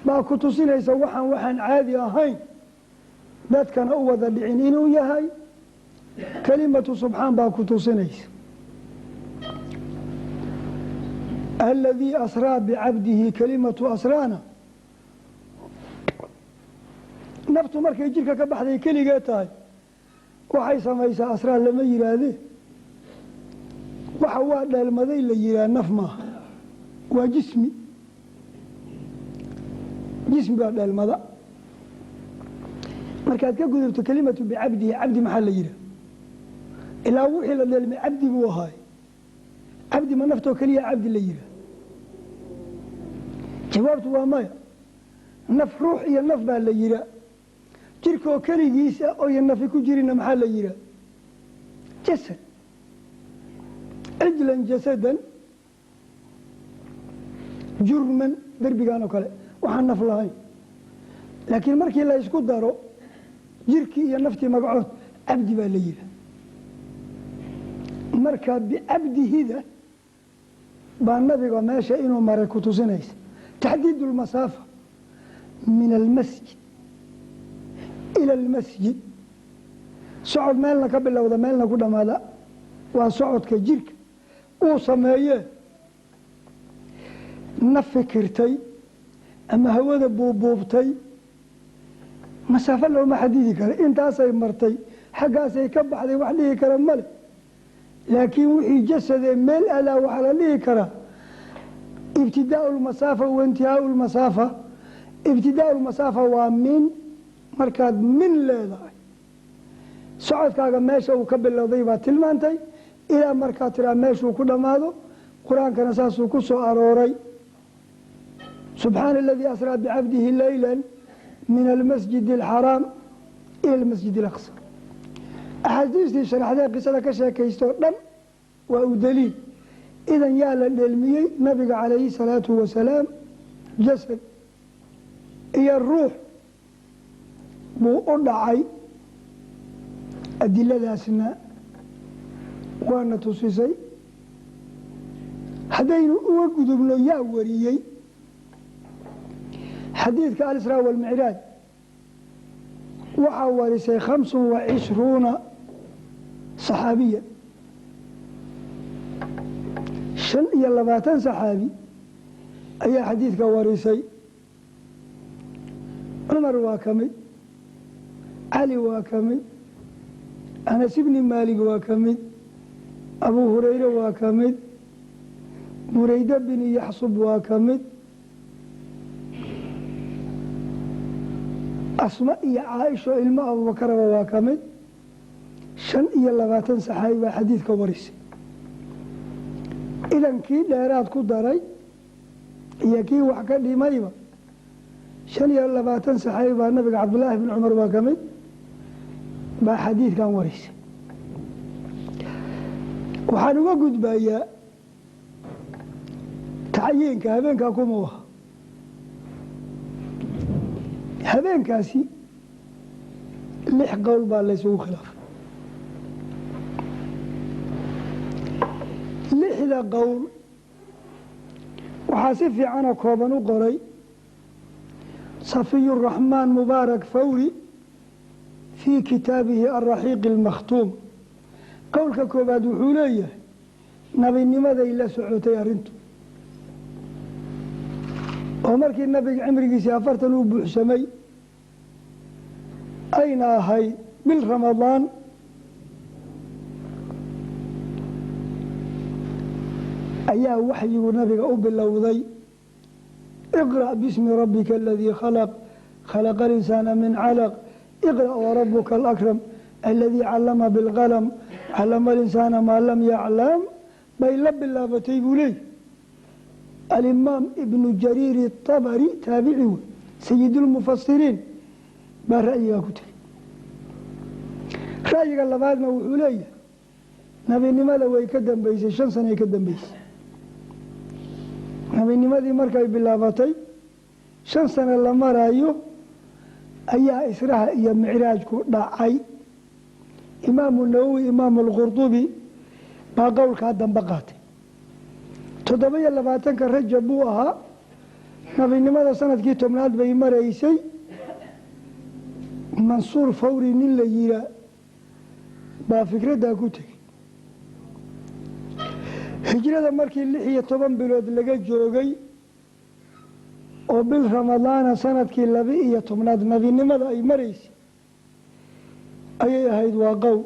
baa ku tusinaysa waxaan caadi ahayn, dadkana u wada dhicin inuu yahay. Kelimatu subxaan baa ku tusinaysa. Aladii asraa bicabdihi, kelimatu asraana naftu markay jirka ka baxday keligee tahay waxay samaysaa asraa lama yidhaahdee. Waxa waa dheelmaday la yidhaah naf maaha, waa jismi, jismi baa dheelmada. Markaad ka gudubto kelimatu bicabdihi, cabdi maxaa la yidhaah? Ilaa wixii la dheelmay cabdi buu ahaay. Cabdi ma naftoo keliya cabdi la yidhaah? Jawaabtu waa maya. Naf, ruux iyo naf baa la yidhaa. Jirkoo keligiisa oyo nafi ku jirina maxaa la yidhaah? Jasad. Cijlan jasadan jurman, derbigan oo kale waxaan naf lahayn. Laakiin markii la isku daro jirkii iyo naftii magacood cabdi baa la yidhaah. Marka bicabdihida baa nabiga meesha inuu maray ku tusinaysa. Taxdiid اlmasaafa min almasjid ila almasjid, socod meelna ka bilowda meelna ku dhammaada, waa socodka jirka uu sameeyee. Na fikirtay ama hawada buubuubtay masaafo looma xadidi kara, intaasay martay xaggaasay ka baxday wax dhihi kara male. Laakiin wixii jasadee meel alaa waxaa la dhihi karaa ibtidaau lmasaafa wa intihaau lmasaafa. Ibtidaau lmasaafa waa min, markaad min leedahay socodkaaga meesha uu ka bilowday baa tilmaantay, ilaa markaad tiraa meeshuu ku dhammaado. Qur-aankana saasuu ku soo arooray, subxaana aladii asraa bicabdihi leyla min almasjid alxaraam ila almasjid alaqsa. Axaadiistii sharaxdee qisada ka sheekaystoo dhan waa u daliil. Idan yaa la dheelmiyey? Nabiga calayhi salaatu wasalaam jasad iyo ruux buu u dhacay. Adiladaasna waana tusisay. Haddaynu uga gudubno yaa wariyey xadiidka alisraa walmicraaj, waxaa warisay 25 saxaabiya, 25 saxaabi ayaa xadiidka warisay. Cumar waa ka mid, Cali waa ka mid, Anas ibni Maalig waa ka mid, Abu Hurayre waa ka mid, Burayda bin Yaxsub waa ka mid, Asma iyo Caaisho ilmo Abubakaraba waa ka mid. 25 saxaabi baa xadiidka warisay. Idan kii dheeraad ku daray iyo kii wax ka dhimayba 25 saxaabi baa nabiga, Cabdulaahi bin Cumar waa ka mid, baa xadiidkan warisay. Waxaan uga gudbayaa tacyiinka habeenkaa kuma aha. Habeenkaasi 6 qowl baa laysugu khilaafay. Lixda qowl waxaa si fiicanoo kooban u qoray Safiyuraxmaan Mubaarak Fawri fii kitaabihi Alraxiiq Almakhtuum. Qowlka koobaad wuxuu leeyahay nabinimaday la socotay arrintu, oo markii nabiga cimrigiisii 40 uu buuxsamay ayna ahayd bil Ramadaan, ayaa waxyigu nabiga u bilowday. Iqra' bismi rabbika aladii khalaq, khalaqa alinsaana min calaq, iqra' warabuka alakram aladii callama bilqalam, callama alinsaana maa lam yaclam, bay la bilaabatay buu leeyahy. Alimaam Ibnu Jariir Atabari, taabici wey, sayidulmufasiriin, baa ra'yigaa ku tegey. Ra'yiga labaadna wuxuu leeyahay nabinimada way ka dambeysay, 5 sanay ka dambeysay. Nabinimadii markay bilaabatay 5 sano la maraayo ayaa Israha iyo Micraajku dhacay. Imaamu Nawowi, Imaamu Alqurdubi baa qowlkaa dambe qaatay. 27-ka Rajab buu ahaa, nabinimada sanadkii 10aad bay maraysay. Mansuur Fawri nin la yiraa baa fikraddaa ku tegey. Hijrada markii 16 bilood laga joogay oo bil Ramadaana sanadkii 12aad nabinimada ay maraysay ayay ahayd. Waa qowl.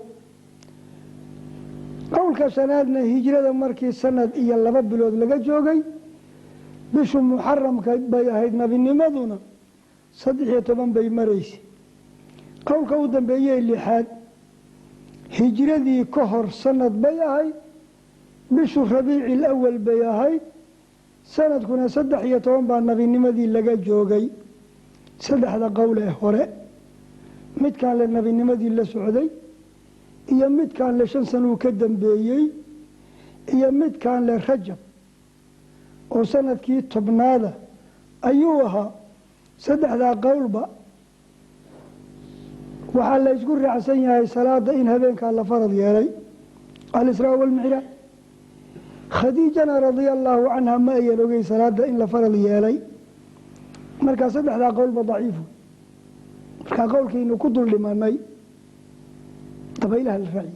Qowlka shanaadna hijrada markii sanad iyo 2 bilood laga joogay bishu Muxaramka bay ahayd, nabinimaduna 13 bay maraysay. Qowlka u dambeeyey lixaad, hijradii ka hor sanad bay ahayd, bishu Rabiici Alawal bay ahayd, sanadkuna 13 baa nabinimadii laga joogay. Saddexda qowl ee hore, midkaan le nabinimadii la socday, iyo midkaan le 5 sanuu ka dambeeyey, iyo midkaan le Rajab oo sanadkii 10aada ayuu ahaa, saddexdaa qowlba waxaa la isku raacsan yahay salaada in habeenkaa la farad yeelay, Alisraa walmicraaj. Khadiijana radia allaahu canha ma ayan ogey salaada in la farad yeelay. Markaa saddexdaa qowlba daciifu. Markaa qowlkiinu ku dul dhimanay dabaylaha la raaciyey.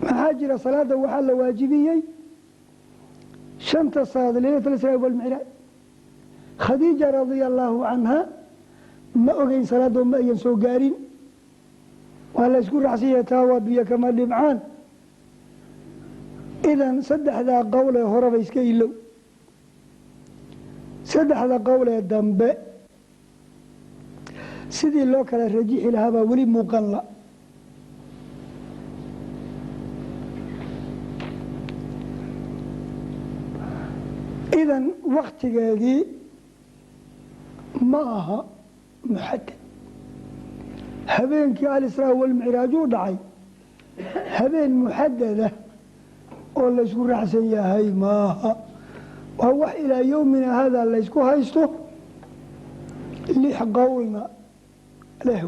Maxaa jira? Salaada waxaa la waajibiyey 5ta salaad leylat alisraa walmicraaj. Khadiija radia allaahu canha ma ogeyn salaadoo ma ayan soo gaarin. Waa la isku raacsan yahay, taa waa biyo kama dhibcaan. Idan saddexdaa qowl ee horeba iska ilow. Saddexda qowl ee dambe sidii loo kala rajixi lahaabaa weli muuqan la. Idan waktigeedii ma aha muxadad. Habeenkii Alisraa walmicraaj uu dhacay habeen muxadada oo laysku raacsan yahay maaha. Waa wax ilaa yowmina haadaa laysku haysto. 6 qowlna leh.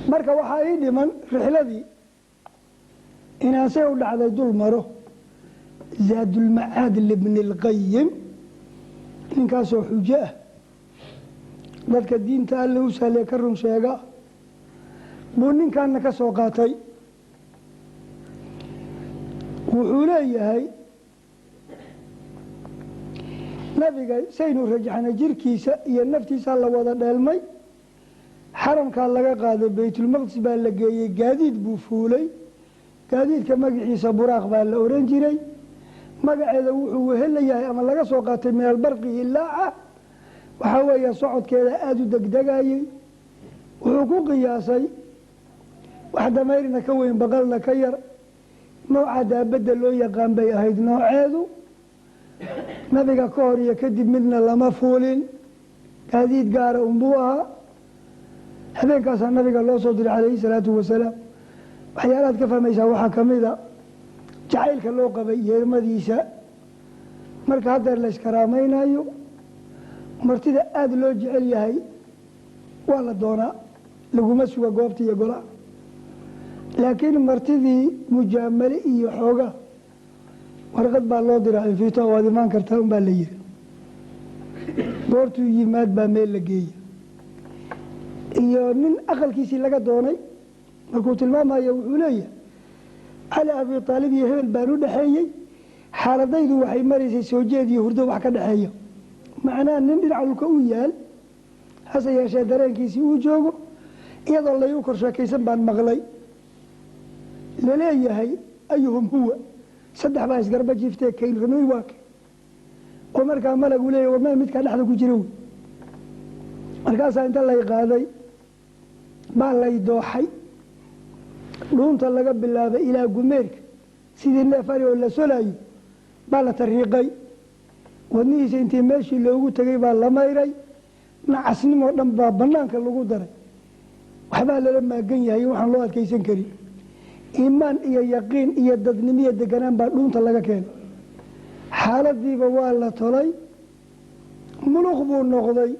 Marka waxaa ii dhiman rixladii inaan say u dhacday dul maro. Zaadulmacaad libni Lqayim, ninkaasoo xujo ah, dadka diinta Alle u sahlee ka run sheega, buu ninkaana ka soo qaatay. Wuxuu leeyahay nabiga saynu rajaxnay jirkiisa iyo naftiisa la wada dheelmay, xaramkaa laga qaaday, Baytulmaqdis baa la geeyey, gaadiid buu fuulay. Gaadiidka magaciisa Buraaq baa la oran jiray. Magaceeda wuxuu wehelayahay ama laga soo qaatay min albarqi ilaaca. Waxaa weeye socodkeeda aada u degdegayey. Wuxuu ku qiyaasay wax damayrna ka weyn baqalna ka yar, nooca daabadda loo yaqaan bay ahayd nooceedu. Nabiga ka hor iyo kadib midna lama fuulin, gaadiid gaara unbuu ahaa. Habeenkaasaa nabiga loo soo diray calayhi salaatu wasalaam. Waxyaalahaad ka fahmaysaa waxaa ka mid a jacaylka loo qabay yeermadiisa. Marka haddeer la iskaraamaynayo, martida aada loo jecel yahay waa la doonaa, laguma suga goobta iyo golaha. Laakiin martidii mujaamale iyo xoogaa warqad baa loo diraa, infito waad imaan kartaa unbaa la yiri. Goortuu yimaad baa meel la geeya iyo nin aqalkiisii laga doonay. Markuu tilmaamayo wuxuu leeyahay Cali Abi Aalib iyo hebel baan u dhexeeyey, xaaladaydu waxay maraysay soo jeed iyo hurdo wax ka dhexeeya, macnaha nin dhinaca dhulka u yaal, hase yeeshee dareenkiisii uu joogo, iyadoo laygu kor sheekaysan baan maqlay laleeyahay ayuhum huwa, saddex baa isgarba jiiftee kayn rumey waa ke, oo markaa malagu leeyahy warma midkaa dhexda ku jira wey. Markaasaa inta lay qaaday baa lay dooxay, dhuunta laga bilaabay ilaa gumeerka, sidii neef ari oo la solayo baa la tariiqay. Wadnihiisa intii meeshii loogu tegay baa la mayray, nacasnimoo dhan baa banaanka lagu daray. Waxbaa lala maagan yahay waxaan loo adkaysan karin. Iimaan iyo yaqiin iyo dadnimiyo deganaan baa dhuunta laga keenay. Xaaladiiba waa la tolay, muluq buu noqday.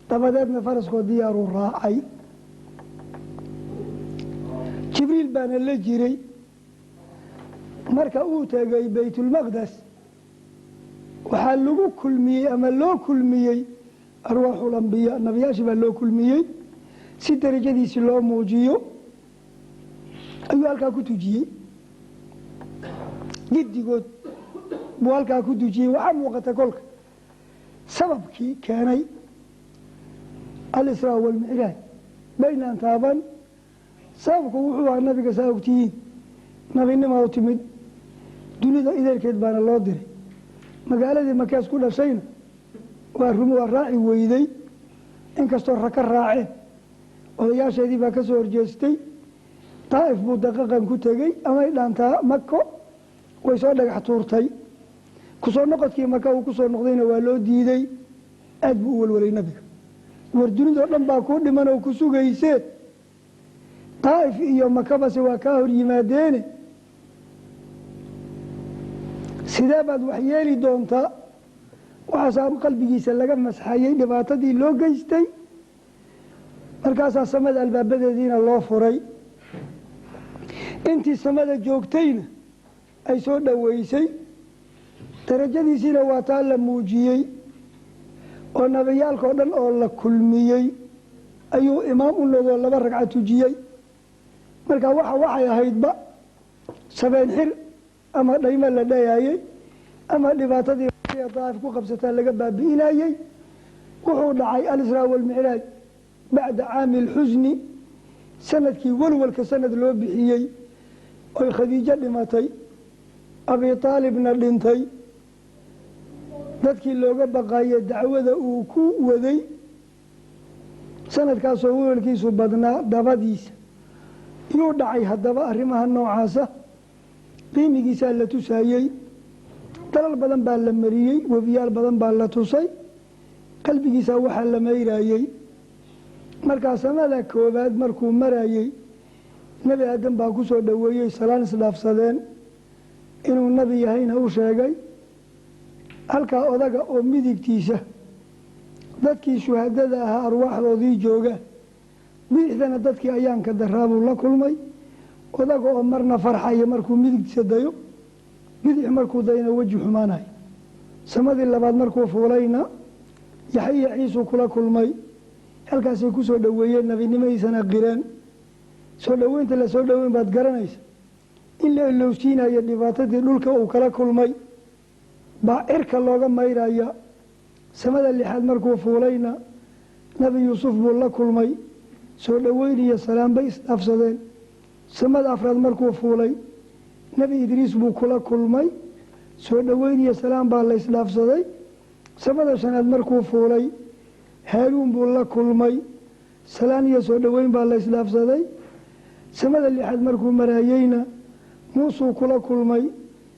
Dabadeedna faraskoo diyaaruu raacay. Jibriil baana la jiray. Marka uu tegay Baytulmaqdes waxaa lagu kulmiyey ama loo kulmiyey arwaaxul ambiyaa, nabiyaashii baa loo kulmiyey si darajadiisi loo muujiyo. Ayuu halkaa ku tujiyey, giddigood buu halkaa ku tujiyey. Waxaa muuqata kolka sababkii keenay alisraa walmicraaj baynaan taaban. Sababku wuxuu ahaa nabiga saa ogtihiin, nabinimaa u timid, dunida ideelkeed baana loo diray. Magaaladii Makees ku dhashayna waa rumi, waa raaci weyday, inkastoo raka raaceen odayaasheedii baa ka soo horjeestay. Daa'if buu daqaqan ku tegey, amay dhaantaa Mako way soo dhagax tuurtay. Kusoo noqodkii Maka uu kusoo noqdayna waa loo diiday. Aad buu u walwalay nabiga, war dunidoo dhan baa kuu dhiman oo ku sugaysee, Daa'if iyo Makabase waa kaa hor yimaadeene, sidee baad wax yeeli doontaa? Waxaasaa qalbigiisa laga masxayey dhibaatadii loo geystay. Markaasaa samada albaabadeediina loo furay, intii samada joogtayna ay soo dhoweysay. Darajadiisiina waa taa la muujiyey oo nabiyaalkao dhan oo la kulmiyey ayuu imaam u noqdoo 2 ragca tujiyey. Marka waxay ahaydba sabeen xir ama dhaymo la dhayayey ama dhibaatadii Daa'if ku qabsataa laga baabi'inayey. Wuxuu dhacay alisraa walmicraaj bacda caami alxusni, sanadkii walwalka sanad loo bixiyey, oy Khadiijo dhimatay, Abi Aalibna dhintay, dadkii looga baqaye dacwada uu ku waday. Sanadkaasoo walwalkiisu badnaa dabadiisa yuu dhacay. Haddaba arrimaha noocaasa qiimigiisaa la tusaayey, dalal badan baa la mariyey, webiyaal badan baa la tusay, qalbigiisaa waxaa la mayrayey. Markaa samada koobaad markuu marayey Nebi Aadam baa ku soo dhoweeyey, salaan isdhaafsadeen, inuu nabi yahayna u sheegay. Halkaa odaga oo midigtiisa dadkii shuhadada ahaa arwaaxdoodii jooga, bidixdana dadkii ayaanka daraabuu la kulmay. Odaga oo marna farxaya markuu midigtiisa dayo, bidix markuu dayna weji xumaanayo. Samadii labaad markuu fuulayna Yaxya Ciisuu kula kulmay, halkaasay ku soo dhoweeyeen, nabinimadiisana qireen. Soo dhoweynta la soo dhoweyn baad garanaysa in la ilowsiinayo dhibaatadii dhulka uu kala kulmay baa cirka looga mayraya. Samada lixaad markuu fuulayna Nabi Yuusuf buu la kulmay, soo dhoweyn iyo salaam bay isdhaafsadeen. Samada afraad markuu fuulay Nebi Idriis buu kula kulmay, soo dhoweyn iyo salaam baa la isdhaafsaday. Samada shanaad markuu fuulay Haaruun buu la kulmay, salaan iyo soo dhoweyn baa la isdhaafsaday. Samada lixaad markuu marayeyna Muusuu kula kulmay,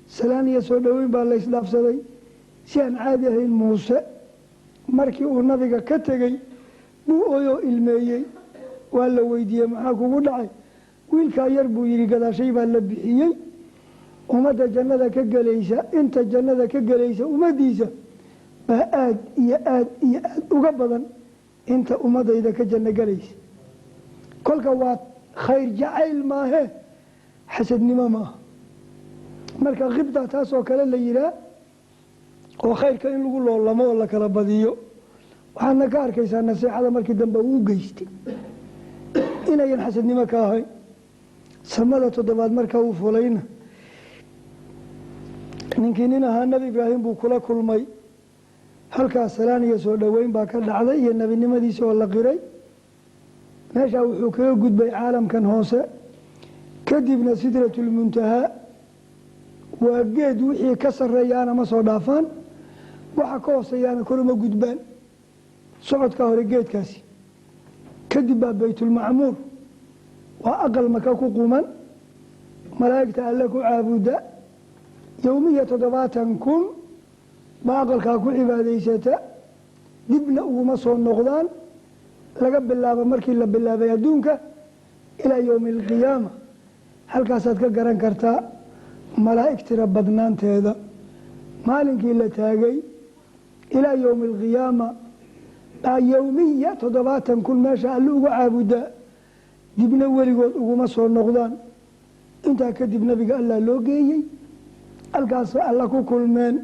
salaan iyo soo dhoweyn baa la isdhaafsaday. Si aan caadi ahayn Muuse markii uu nabiga ka tegey buu ooyoo ilmeeyey. Waa la weydiiyey maxaa kugu dhacay? Wiilkaa yar buu yidhi gadaashay baa la bixiyey. Ummadda jannada ka gelaysa, inta jannada ka gelaysa ummaddiisa baa aad iyo aad iyo aad uga badan inta ummadayda ka janno gelaysa. Kolka waa Khayr jacayl maahe, xasadnimo maaha. Marka khibda taasoo kale la yihaa, oo khayrka in lagu loolamo oo la kala badiyo. Waxaadna ka arkaysaa nasiixada markii dambe uu u geystay inayan xasadnimo ka ahayn. Samada toddobaad marka uu fulayna, ninkii nin ahaa Nebi Ibraahim buu kula kulmay. Halkaas salaan iyo soo dhoweyn baa ka dhacday iyo nebinimadiisa oo la qiray. Meeshaa wuxuu kaga gudbay caalamkan hoose. Kadibna Sidratulmuntahaa waa geed wixii ka sarreeyaana ma soo dhaafaan, waxa ka hooseeyaana koruma gudbaan. Socodkaa hore geedkaasi kadib baa Baytulmacmuur, waa aqal Maka ku quman, malaa'igta Alle ku caabuda. Yowmiya 70,000 baa aqalkaa ku cibaadaysata, dibna uguma soo noqdaan laga bilaabo markii la bilaabay adduunka ilaa yowmi alqiyaama. Halkaasaad ka garan kartaa malaa'ig tira badnaanteeda. Maalinkii la taagay ilaa yowmi alqiyaama baa yowmiya 70,000 meesha Alle uga caabudaa, dibna weligood uguma soo noqdaan. Intaa kadib nabiga Allah loo geeyey, halkaas Alla ku kulmeen.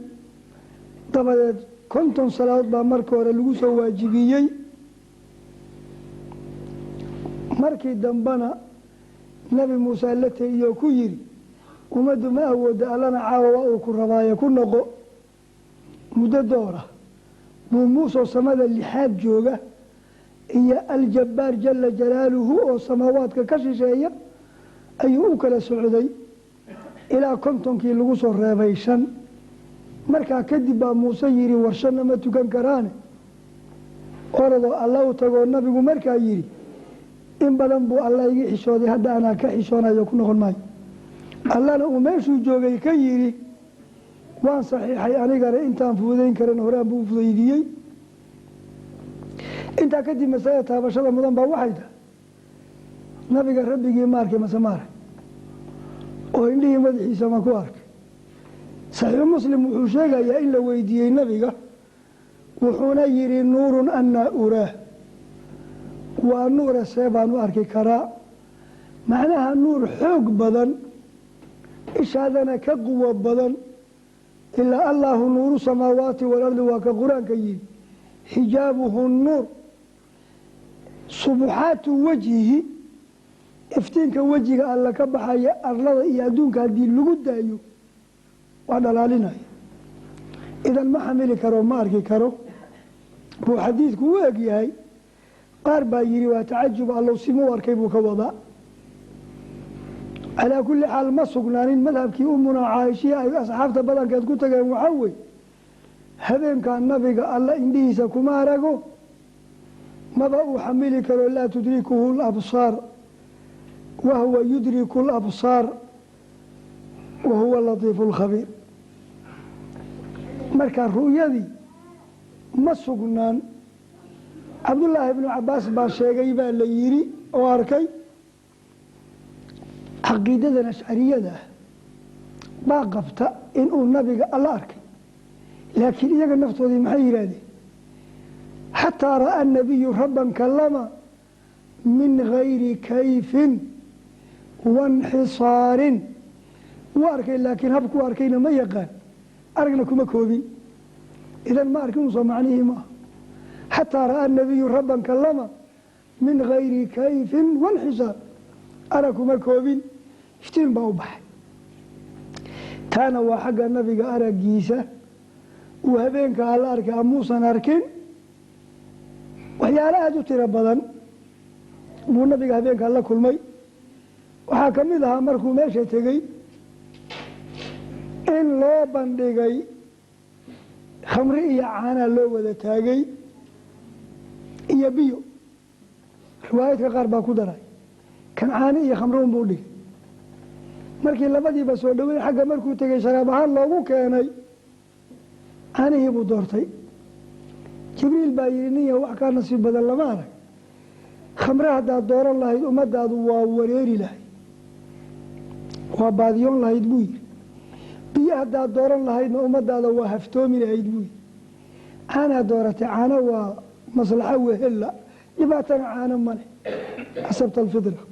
Dabadeed 50 salaadood baa marka hore lagu soo waajibiyey. Markii dambena Nebi Muuse la tegiyoo ku yidhi, ummaddu ma awooda, Allana caawa waa uu ku rabaaye, ku noqo. Muddo doora buu Muusoo samada lixaad jooga iyo Aljabbaar jala jalaaluhu oo samaawaadka ka shisheeya ayuu u kala socday, ilaa 50kii lagu soo reebay shan. Markaa kadib baa Muuse yidhi, war shanna ma tukan karaane, orodoo Alla u tagoo. Nabigu markaa yidhi, in badan buu Alla iga xishooday, hadda anaa ka xishoonayo, ku noqon maayo. Allana uu meeshuu joogay ka yidhi, waan saxiixay anigana, intaan fududayn karan horaan buu fudaydiyey. Intaa kadib masalada taabashada mudan baa waxay tahay, nabiga rabbigii ma arkay mase ma arag? Oo indhihii madaxiisa ma ku arkay? Saxiixu Muslim wuxuu sheegayaa in la weydiiyey nabiga, wuxuuna yidhi, nuurun annaa uraah, waa nuura, see baan u arki karaa? Macnaha nuur xoog badan, ishaadana ka quwo badan, ilaa allaahu nuuru samaawaati waalardi, waa ka Qur-aanka yidhi, xijaabuhu nuur, subuxaatu wajhihi, iftiinka wejiga Alla ka baxaya arlada iyo adduunka haddii lagu daayo waa dhalaalinaya. Idan ma xamili karo, ma arki karo buu xadiidku u eg yahay. Qaar baa yidhi waa tacajub, Allow simu arkay buu ka wadaa. Calaa kulli xaal ma sugnaanin. Madhabkii Umuna Caaishiya ay asxaabta badankeed ku tageen waxaa wey, habeenkaa nabiga Alla indhihiisa kuma arago, maba uu xamili karo. Laa tudrikuhu labsaar wahuwa yudriku labsaar wahuwa latiifu lkhabiir. Marka ru'yadii ma sugnaan. Cabdullaahi ibnu Cabaas baa sheegay baa la yidhi oo arkay. Caqiidadan ashcariyada ah baa qabta inuu nabiga Alla arkay, laakiin iyaga naftoodii maxay yidhaahdeen? Xataa ra'aa nabiyu rabban kalama min gayri kayfin wanxisaarin. Wuu arkay, laakiin habku arkayna ma yaqaan, aragna kuma koobin. Idan ma arkin usoo macnihii maaha. Xataa ra'aa nabiyu rabban kalama min gayri kayfin wanxisaar, arag kuma koobin, iftiin baa u baxay. Taana waa xagga nabiga araggiisa uu habeenka Alla arkay amuusan arkin. Waxyaalo aada u tiro badan buu nabiga habeenkaa la kulmay. Waxaa ka mid ahaa markuu meesha tegey in loo bandhigay khamri iyo caanaa loo wada taagay iyo biyo. Riwaayadka qaar baa ku daray kan caani iyo khamri unbuu dhigay. Markii labadiiba soo dhawey xagga markuu tegey, sharaab ahaan loogu keenay, caanihii buu doortay. Jibriil baa yidhi, nin yahow, wax kaa nasiib badan lama arag. Khamre haddaad dooran lahayd ummadaadu waa wareeri lahayd, waa baadiyoon lahayd buu yidhi. Biyo haddaad dooran lahaydna ummadaada waa haftoomi lahayd buu yidhi. Caanaa dooratay, caano waa maslaxo wehella, dhibaatana caano male. Asabta alfitra.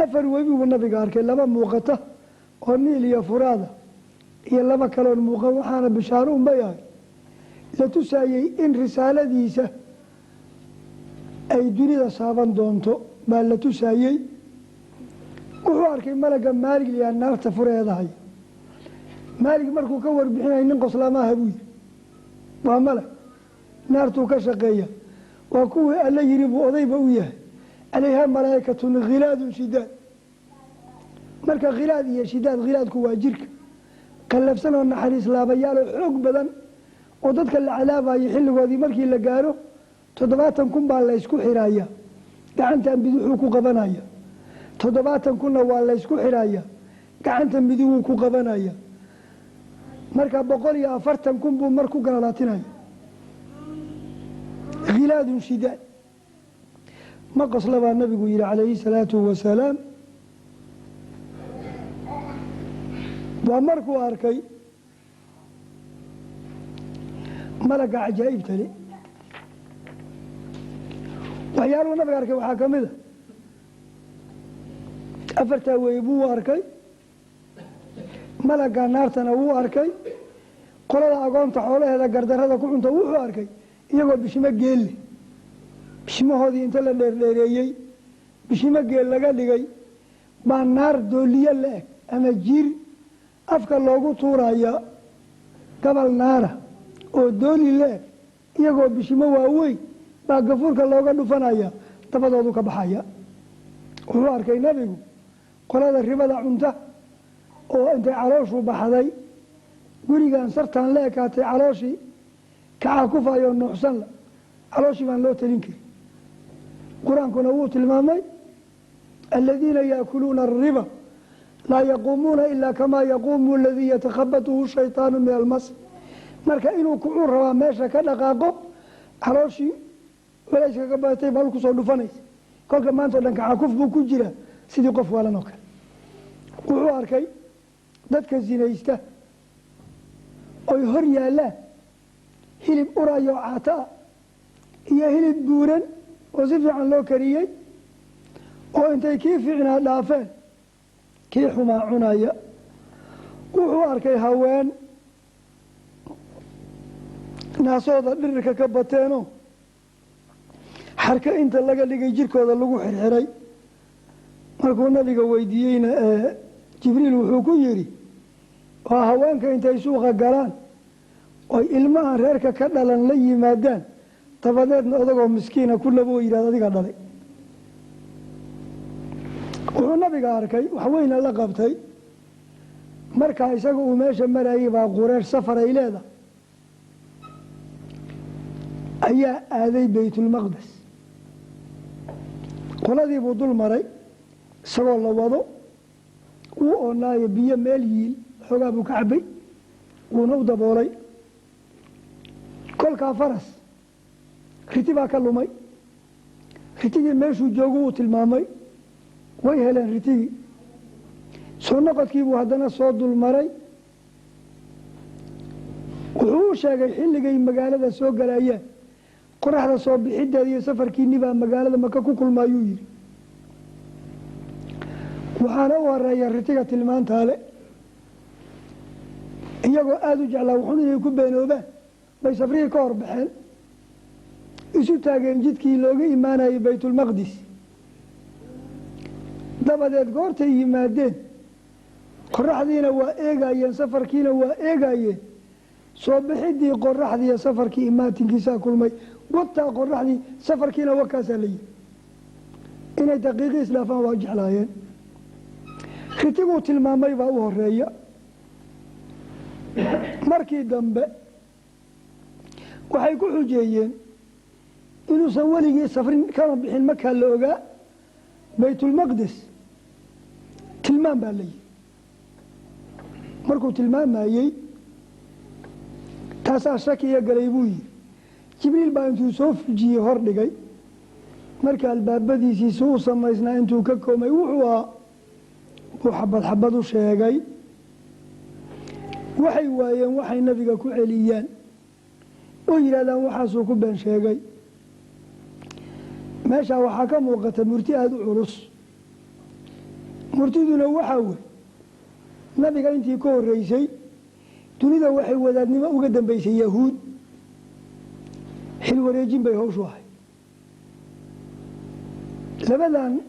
Afar webi buu nabiga arkay, laba muuqata oo Niil iyo Furaada iyo laba kaloon muuqan. Waxaana bishaaro unba yahay la tusaayey in risaaladiisa ay dunida saaban doonto baa la tusaayey. Wuxuu arkay malaga Maalig liyaa naarta fureedahay. Maalig markuu ka warbixinay nin qoslaamaaha buu yiri, waa malag naartuu ka shaqeeya, waa kuwii alla yiri buu odayba u yahay, calayhaa malaa'ikatun khilaadun shidaad. Marka khilaad iyo shidaad, khilaadku waa jirka qallafsan oo naxariis laabayaal oo xoog badan oo dadka la cadaabayo xilligoodii markii la gaaro 70,000 baa la isku xiraaya, gacantan bidixuu ku qabanaya. 70,000-na waa la isku xiraaya, gacanta midiguu ku qabanaya. Marka 140,000 buu mar ku galalaatinaya. Khilaadun shidaad. Ma qosla baa nabigu yihi calayhi salaatu wasalaam. Waa markuu arkay malaga cajaa'ibta le. Waxyaaluhu nabiga arkay waxaa ka mid a afartaa weeye buu arkay, malaga naartana wuu arkay, qolada agoonta xoolaheeda gardarada ku cunta wuxuu arkay iyagoo bishimo geelle, bishimahoodii inta la dheerdheereeyey bishimo geel laga dhigay baa naar dooliye la eg ama jiir afka loogu tuuraya gabal naara oo dooli la eg, iyagoo bishimo waaweyn baa gafuurka looga dhufanaya, dabadoodu ka baxaya. Wuxuu arkay nabigu qolada ribada cunta oo intay calooshu baxday gurigan sartan la ekaatay, calooshii kacaa kufayoo nuuxsan la, calooshii baan loo talin karin. Qur-aankuna wuu tilmaamay aladiina yaakuluuna ariba laa yaquumuuna ilaa kamaa yaquumu aladii yatakhabatuhu shaytaanu min almas. Marka inuu kucuu rabaa meesha ka dhaqaaqo, calooshii culayska ka batay bal kusoo dhufanaysa, kolka maanta o dhan kacakuf buu ku jiraa sidii qof waalan oo kale. Wuxuu arkay dadka zinaysta oy hor yaallaan hilib urayo caata ah iyo hilib buuran oo si fiican loo kariyey, oo intay kii fiicnaa dhaafeen kii xumaa cunaya. Wuxuu arkay haween naasooda dhirirka ka bateenoo xarka inta laga dhigay jirkooda lagu xirxiray. Markuu nabiga weydiiyeyna Jibriil wuxuu ku yidhi waa haweenka intay suuqa galaan oy ilmahan reerka ka dhalan la yimaadaan, dabadeedna odagoo miskiina ku labo oo yidhahda adiga dhalay. Wuxuu nabiga arkay waxweyna la qabtay. Markaa isaga uu meesha marayay baa Qureesh safar ay leedahay ayaa aaday Baytulmaqdes. Qoladii buu dul maray isagoo la wado, wuu oonaayo biyo meel yiil xoogaa buu ka cabay, wuuna u daboolay. Kolkaa faras riti baa ka lumay, ritigii meeshuu joogu uu tilmaamay, way heleen ritigii. Soo noqodkii buu haddana soo dul maray. Wuxuu u sheegay xilligay magaalada soo galayeen qoraxda soo bixideeda iyo safarkiinni baa magaalada Maka ku kulmaayuu yidhi. Waxaana u horeeya ritiga tilmaantaale, iyagoo aada u jeclaa wuxuun inay ku beenoobaan bay safrihii ka hor baxeen, isu taageen jidkii looga imaanayay Baytulmaqdis. Dabadeed goortay yimaadeen qoraxdiina waa eegaayeen, safarkiina waa eegaayeen. Soo bixiddii qoraxdiiyo safarkii imaatinkiisaa kulmay, wataa qoraxdii safarkiina wakaasaa la yihi. Inay daqiiqii isdhaafaan waa jeclaayeen. Ritiguu tilmaamay baa u horeeya. Markii dambe waxay ku xujeeyeen inuusan weligii safrin kana bixin markaa la ogaa Baytulmaqdis tilmaam baa la yihi. Markuu tilmaamayey taasaa shakiya galay buu yihi. Jibriil baa intuu soo fujiyey hor dhigay, marka albaabadiisii si u samaysnaa intuu ka koomay wuxuu ahaa buu xabad xabad u sheegay. Waxay waayeen waxay nabiga ku celiyaan oo yidhahdaan waxaasuu ku been sheegay. Meeshaa waxaa ka muuqata murti aada u culus. Murtiduna waxaa wey, nabiga intii ka horeysay dunida waxay wadaadnimo uga dambeysay yahuud, xil wareejin bay hawshu ahay. Labadan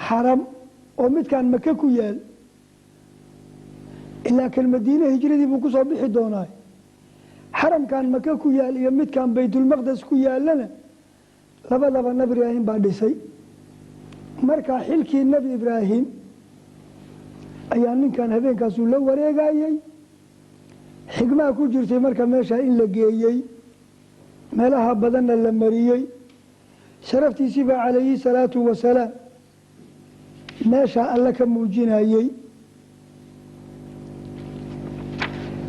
xaram oo midkaan Maka ku yaal ilaa kan Madiine hijradii buu ku soo bixi doonaa, xaramkan Maka ku yaal iyo midkaan Baytulmaqdes ku yaalana labadaba Nabi Ibraahim baa dhisay. Marka xilkii Nabi Ibraahim ayaa ninkan habeenkaasuu la wareegayey. Xigmaa ku jirtay marka meeshaa in la geeyey, meelaha badanna la mariyey. Sharaftiisii baa calayhi salaatu wasalaam meeshaa alle ka muujinayey.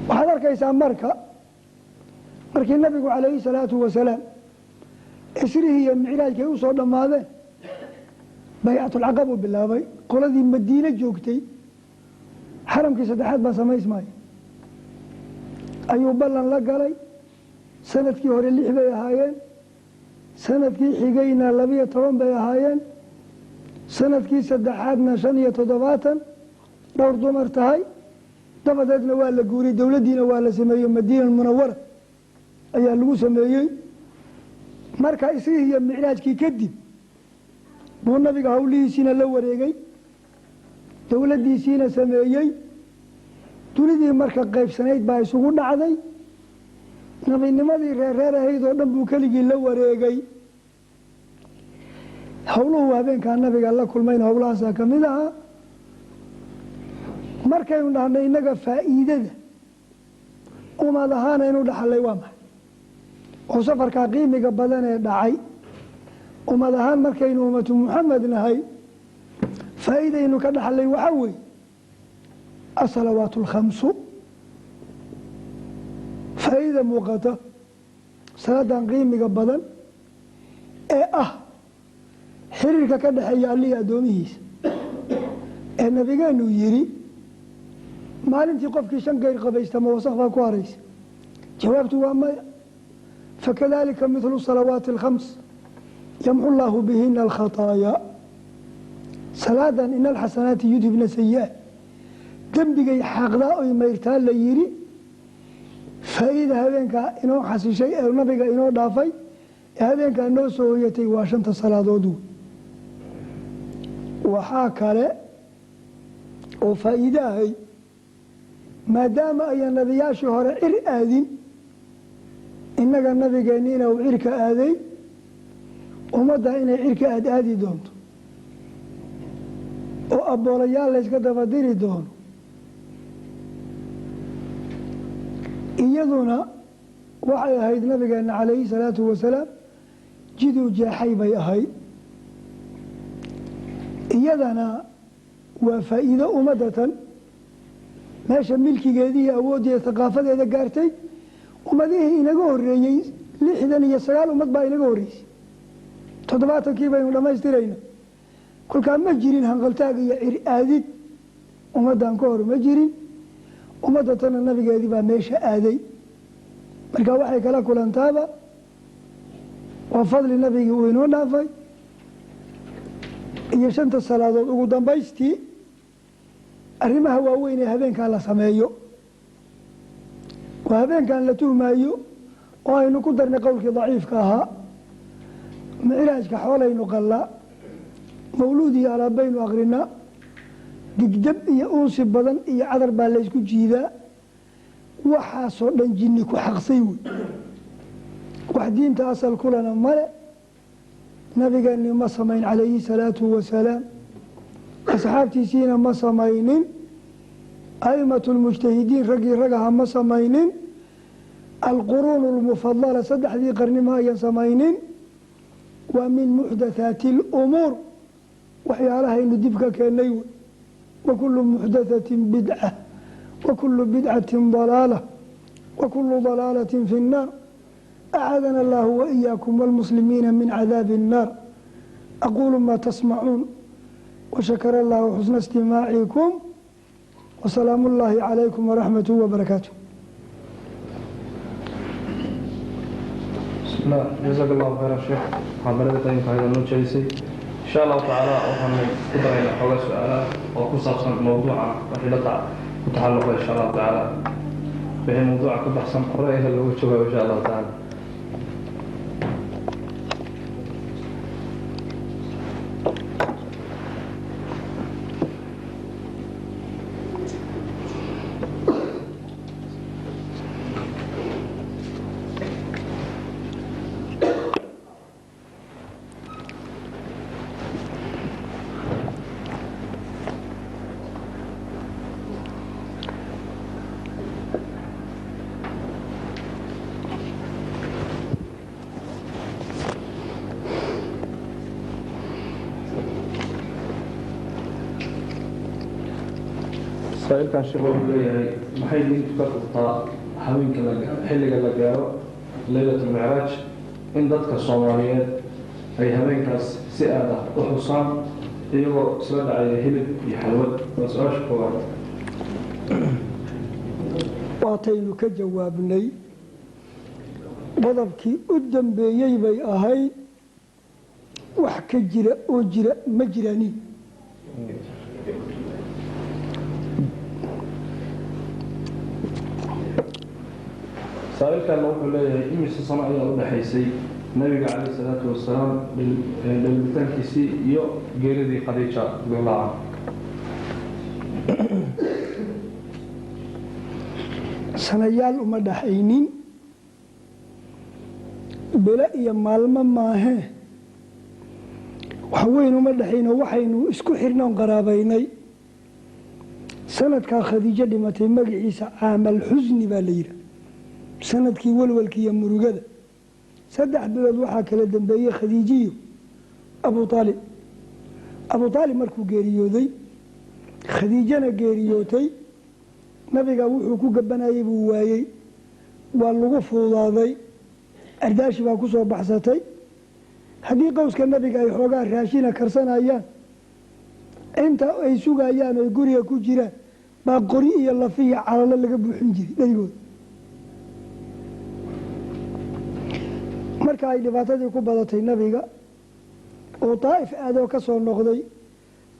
Waxaad arkaysaa marka markii nabigu calayhi salaatu wasalaam isrihii iyo micraajkay u soo dhammaadeen, baycatulcaqab uu bilaabay. Qoladii Madiine joogtay xaramkii saddexaad baa samaysmaya ayuu ballan la galay. Sanadkii hore 6 bay ahaayeen, sanadkii xigayna 12 bay ahaayeen, sanadkii saddexaadna 75, dhowr dumar tahay. Dabadeedna waa la guuriyey, dowladdiina waa la sameeyey, Madiina Almunawara ayaa lagu sameeyey. Marka isrihii iyo micraajkii kadib buu nabiga hawlihiisiina la wareegay, dowladdiisiina sameeyey. Dunidii marka qaybsanayd baa isugu dhacday. Nabinimadii reerreer ahayd oo dhan buu keligii la wareegay. Howluhu habeenkaa nabiga la kulmayna howlahaasaa ka mid ahaa. Markaynu dhahnay innaga faa'iidada umad ahaana inuu dhaxalay waa maxay, oo safarkaa qiimiga badan ee dhacay ummad ahaan markaynu ummatu Muxamed nahay faa'iidaynu ka dhaxalay waxaa weeye asalawaat alkhamsu. Faa'iida muuqata salaadan qiimiga badan ee ah xiriirka ka dhexeeya allihii addoomihiisa, ee nabigeenu yidhi maalintii qofkii 5 geyr qabaysta ma wasakh baa ku haraysa? Jawaabtu waa maya. Fakadalika mithlu salawaati alkhams yamxu llaahu bihina alkhataayaa. Salaadan ina alxasanaati yudhibna sayi'aat, dembigay xaaqdaa oy mayrtaa la yidhi. Faa'iida habeenkaa inoo xasishay ee nabiga inoo dhaafay ee habeenkaa noo soo hoyatay waa 5 salaadood. Waxaa kale oo faa'iide ahay, maadaama ayaa nabiyaashii hore cir aadin, innaga nabigeenniina uu cirka aaday, ummadda inay cirka aad aadi doonto oo abboolayaal layska dabadiri doono, iyaduna waxay ahayd nabigeenna calayhi salaatu wasalaam jiduu jeexay bay ahayd. Iyadana waa faa'iido ummadatan meesha milkigeedii iyo awooddiiyo thaqaafadeeda gaartay. Ummadihii inaga horreeyey 69 ummad baa inaga horreysay, 70kii baynu dhammaystirayna. Kolkaa ma jirin hanqaltaag iyo cir aadid ummaddan ka hor ma jirin. Ummadda tanna nabigeedii baa meesha aaday. Marka waxay kala kulantaaba waa fadli nabigii uu inoo dhaafay iyo 5 salaadood. Ugu dambaystii arrimaha waaweyn ee habeenkaa la sameeyo waa habeenkan la tuhmaayo oo aynu ku darnay qowlkii daciifka ahaa. Micraajka xoolaynu qallaa, mawluud iyo alaabbaynu akrinaa, digdab iyo uunsi badan iyo cadar baa laysku jiidaa. Waxaasoo dhan jinni ku xaqsay wey, wax diinta asal kulana male. Nabigeenni ma samayn calayhi salaatu wasalaam, asxaabtiisiina ma samaynin, aimatu lmujtahidiin raggii ragaha ma samaynin, alquruun almufadala 3dii qarni ma ayan samaynin. Waa min muxdathaati alumuur, waxyaalahaynu dib ka keennay wey. Wa kullu muxdathatin bidca, wa kullu bidcatin dalaala, wa kullu dalaalatin fi nnaar. أعاذنا الله وإياكم والمسلمين من عذاب النار. أقول ما تسمعون وشكر الله حسن استماعكم، وسلام الله عليكم ورحمته وبركاته. بسم الله. جزاك الله خيرا شيخ. محاضرة طيب هذا نوتشيسي. Insha Allahu tacaala waxaanu ku daraynaa xoogaa su-aalaha oo ku saabsan mawduuca wixii la ku taxalluqa. Insha Allahu tacaala wixii mawduuca ka baxsan hore ayaa looga jawaabo, insha Allahu tacaala. Saa-ilkan sheekh wuxuu leeyahay: maxay diintu ka qabtaa haweenka xilliga la gaaro Leylatulmicraaj in dadka Soomaaliyeed ay habeenkaas si aad ah u xusaan iyagoo isla dhacaya hilib iyo xalwad? Waa su-aasha koowaad. Waataynu ka jawaabnay, qodobkii u dambeeyey bay ahayd. Wax ka jira oo jira ma jiraanin. Saa-ilkanna wuxuu leeyahay: imise sano ayaa u dhexaysay nabiga calayh isalaatu wasalaam dhalbitaankiisii iyo geeridii Khadiija radiallahu canha? Sanayaal uma dhaxaynin, bilo iyo maalmo maahee, wax weyn uma dhexayno. Waxaynu isku xirnoon qaraabaynay. Sanadkaa Khadiijo dhimatay magaciisa caamal xusni baa la yidhaha, sanadkii walwalka iyo murugada. 3 bilood waxaa kala dambeeyey Khadiijiyo Abu Aalib. Abu Aalib markuu geeriyooday, Khadiijana geeriyootay, nabiga wuxuu ku gabanayey buu waayey. Waa lagu fududaaday, ardaashi baa ku soo baxsatay. Haddii qowska nabiga ay xoogaa raashina karsanayaan, inta ay sugayaan oy guriga ku jiraan baa qori iyo lafiya calalo laga buuxin jiray dherigooda. Marka ay dhibaatadii ku badatay nabiga oo Daa'if aadoo ka soo noqday,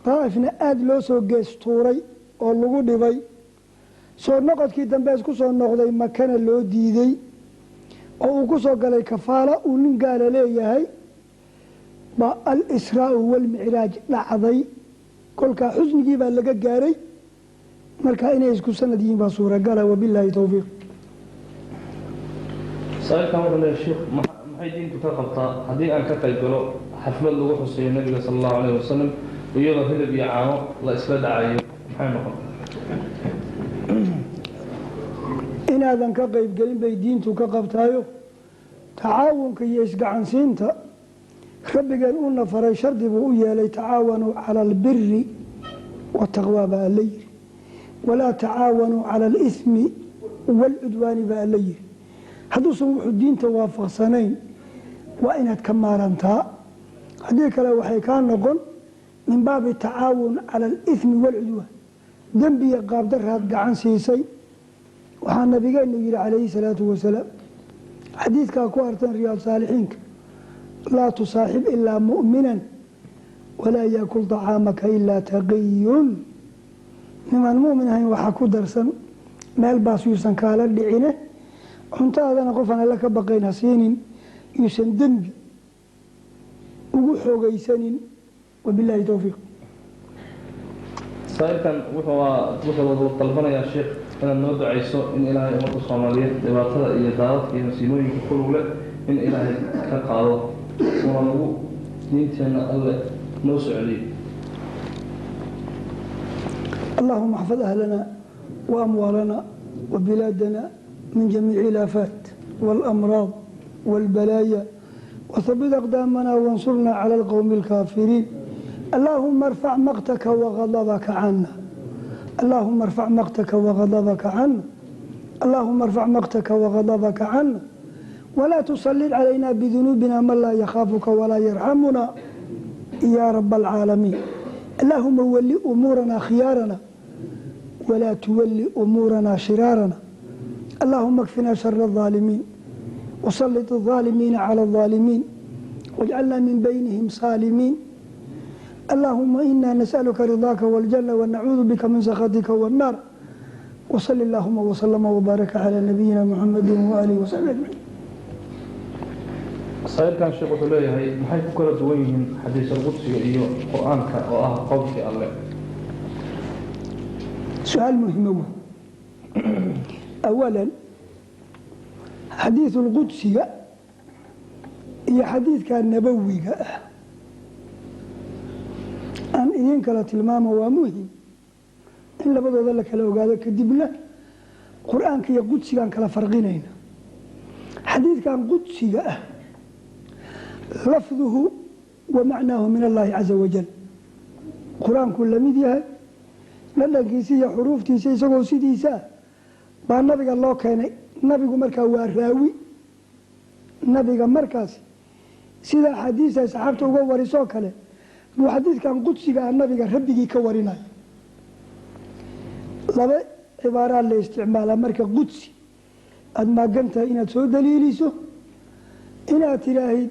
Daa'ifna aada loo soo geestuuray oo lagu dhibay, soo noqodkii dambe isku soo noqday Makana loo diiday oo uu ku soo galay kafaala uu nin gaala leeyahay, baa al-israau walmicraaj dhacday. Kolkaa xusnigii baa laga gaaray. Marka inay isku sanad yihiin baa suuragala. Wabilaahi towfiiq. Saa-ilkan wuxuu leeyahay: sheikh, maxay diintu ka qabtaa haddii aan ka qayb galo xaflad lagu xuseeyo nabiga sala Allahu alayh wasalam iyadoo hilib iyo caano la isla dhacayo? Maxay noqon? Inaadan ka qaybgelin bay diintu ka qabtaayo. Tacaawunka iyo isgacansiinta rabbigeen uuna faray shardi buu u yeelay. Tacaawanuu cala albiri wataqwa baa alla yiri, walaa tacaawanuu cala alismi waalcudwaani baa alla yiri. Hadduusan wuxuu diinta waafaqsanayn, waa inaad ka maarantaa. Haddii kale waxay kaa noqon min baabi tacaawun cala alismi waalcudwaan, dembiya qaabdaraad gacan siisay. Waxaa nabigeenu yihi calayhi salaatu wasalaam, xadiidkaa ku artan Riyaad Saalixiinka: laa tusaaxib ilaa mu'minan, walaa yaakul طacaamaka ilaa taqiyun. Nimaan mu'min ahayn waxaa ku darsan, meel baas yuusan kaala dhicine. Cuntaadana qofaan Alle ka baqayn ha siinin, yuusan dembi ugu xoogaysanin. Wabilaahi towfiiq. Saa-ilkan wuxuu dalbanayaa, sheekh, inaad noo ducayso in Ilaahay ummadda Soomaaliyeed dhibaatada iyo daadadka iyo masiibooyinka ku lug leh in Ilaahay ka qaado, una nagu diinteenna Alle noo socodiyo. اللهم احفظ أهلنا وأموالنا وبلادنا من جميع الآفات والأمراض والبلايا، وثبت أقدامنا وانصرنا على القوم الكافرين. اللهم ارفع مقتك وغضبك عنا. اللهم ارفع مقتك وغضبك عنا. اللهم ارفع مقتك وغضبك عنا، ولا تسلط علينا بذنوبنا من لا يخافك ولا يرحمنا يا رب العالمين. اللهم ول أمورنا خيارنا ولا تولي أمورنا شرارنا. اللهم اكفنا شر الظالمين، وسلط الظالمين على الظالمين، واجعلنا من بينهم سالمين. Allaahuma inaa nasaluka ridaaka waاljanna wanacuudu bika min sakhatika wاnnaar. Wsali allaahuma wasalama wbaaraka calaa nabiyina muxamadi waaalihi wasaxbi ajmaciin. Saa'ilkan sheekh wuxuu leeyahay, maxay ku kala duwan yihiin xadiisulqudsiga iyo qur-aanka oo ah qowlkii Alle? Su-aal muhima wey. Awalan, xadiisulqudsiga iyo xadiidka nabowiga ah aan idiin kala tilmaamo. Waa muhim in labadooda la kala ogaado, kadibna qur-aanka iyo qudsigaan kala farqinayna. Xadiidkan qudsiga ah lafduhu wa macnaahu min allahi caza wajal, qur-aanku lamid yahay, dhadhankiisa iyo xuruuftiisa isagoo sidiisa ah baa nabiga loo keenay. Nabigu markaa waa raawi. Nabiga markaasi sida axaadiista ay saxaabta uga warisoo kale buu xadiidkan qudsiga ah nabiga rabbigii ka warinaya. Laba cibaaraa la isticmaalaa marka qudsi aada maagantahay inaad soo daliiliso: inaad tidhaahid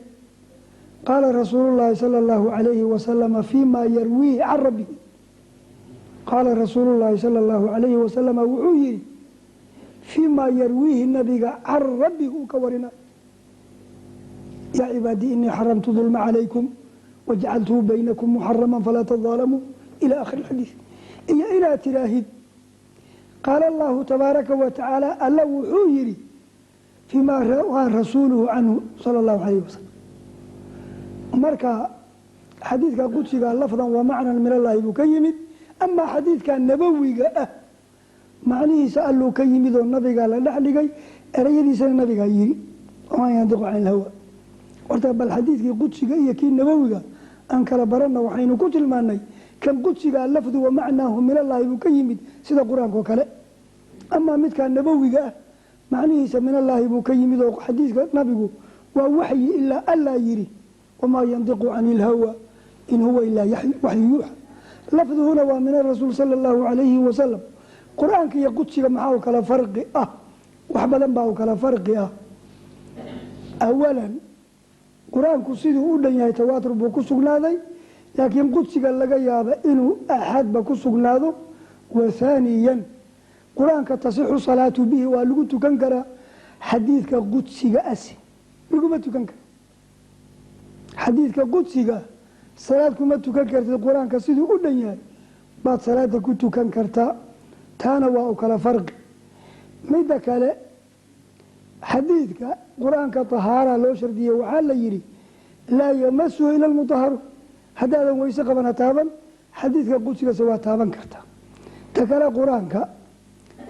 qaala rasuulullaahi sala allahu calayhi wasalama fiima yarwiihi can rabbihi, qaala rasuulullaahi sala allahu calayhi wasalama wuxuu yihi, fiima yarwiihi nabiga can rabbihi uu ka warinayo: yaa cibaadii, inii xaramtu dulma calaykum wajacaltuhu baynakum muxaraman falaa tadaalamuu, ila akhiri alxadiid. Iyo inaad tidhaahid qaala allahu tabaaraka wa tacaala, alla wuxuu yihi, fiimaa rawaa rasuuluhu canhu sala allahu calayhi wasalam. Marka xadiidka qudsiga lafdan wa macnan min allahi buu ka yimid. Amaa xadiidka nabowiga ah macnihiisa alluu ka yimid oo nabigaa la dhex dhigay, ereyadiisana nabigaa yiri, wamaa yandiqu can ilhawa. Horta bal xadiidkii qudsiga iyo kii nabowiga aan kala baranna. Waxaynu ku tilmaanay kan qudsigaa lafdu wa macnaahu min allaahi buu ka yimid, sida qur-aanka oo kale. Amaa midkaa nabowiga ah macnihiisa min allaahi buu ka yimid, oo xadiidka nabigu waa waxyi, ilaa allaa yiri wamaa yandiqu cani ilhawa in huwa ilaa waxyu yuuxa. Lafduhuna waa min arasuul sala allahu calayhi wasalam. Qur-aanka iyo qudsiga maxaa u kala farqi ah? Wax badan baa u kala farqi ah. Awalan, qur-aanku siduu u dhan yahay tawaatur buu ku sugnaaday, laakiin qudsiga laga yaaba inuu axadba ku sugnaado. Wa haaniyan, qur-aanka tasixu salaatu bihi, waa lagu tukan karaa. Xadiidka qudsiga asi laguma tukan karo. Xadiidka qudsiga salaad kuma tukan kartid. Qur-aanka siduu u dhan yahay baad salaada ku tukan kartaa. Taana waa u kala farqi. Midda kale, xadiidka qur-aanka tahaara loo shardiyey. Waxaa la yidhi laa yamasuhu ila almutaharu, haddaadan weyse qaban ha taaban. Xadiidka qudsigase waa taaban kartaa. Ta kale, qur-aanka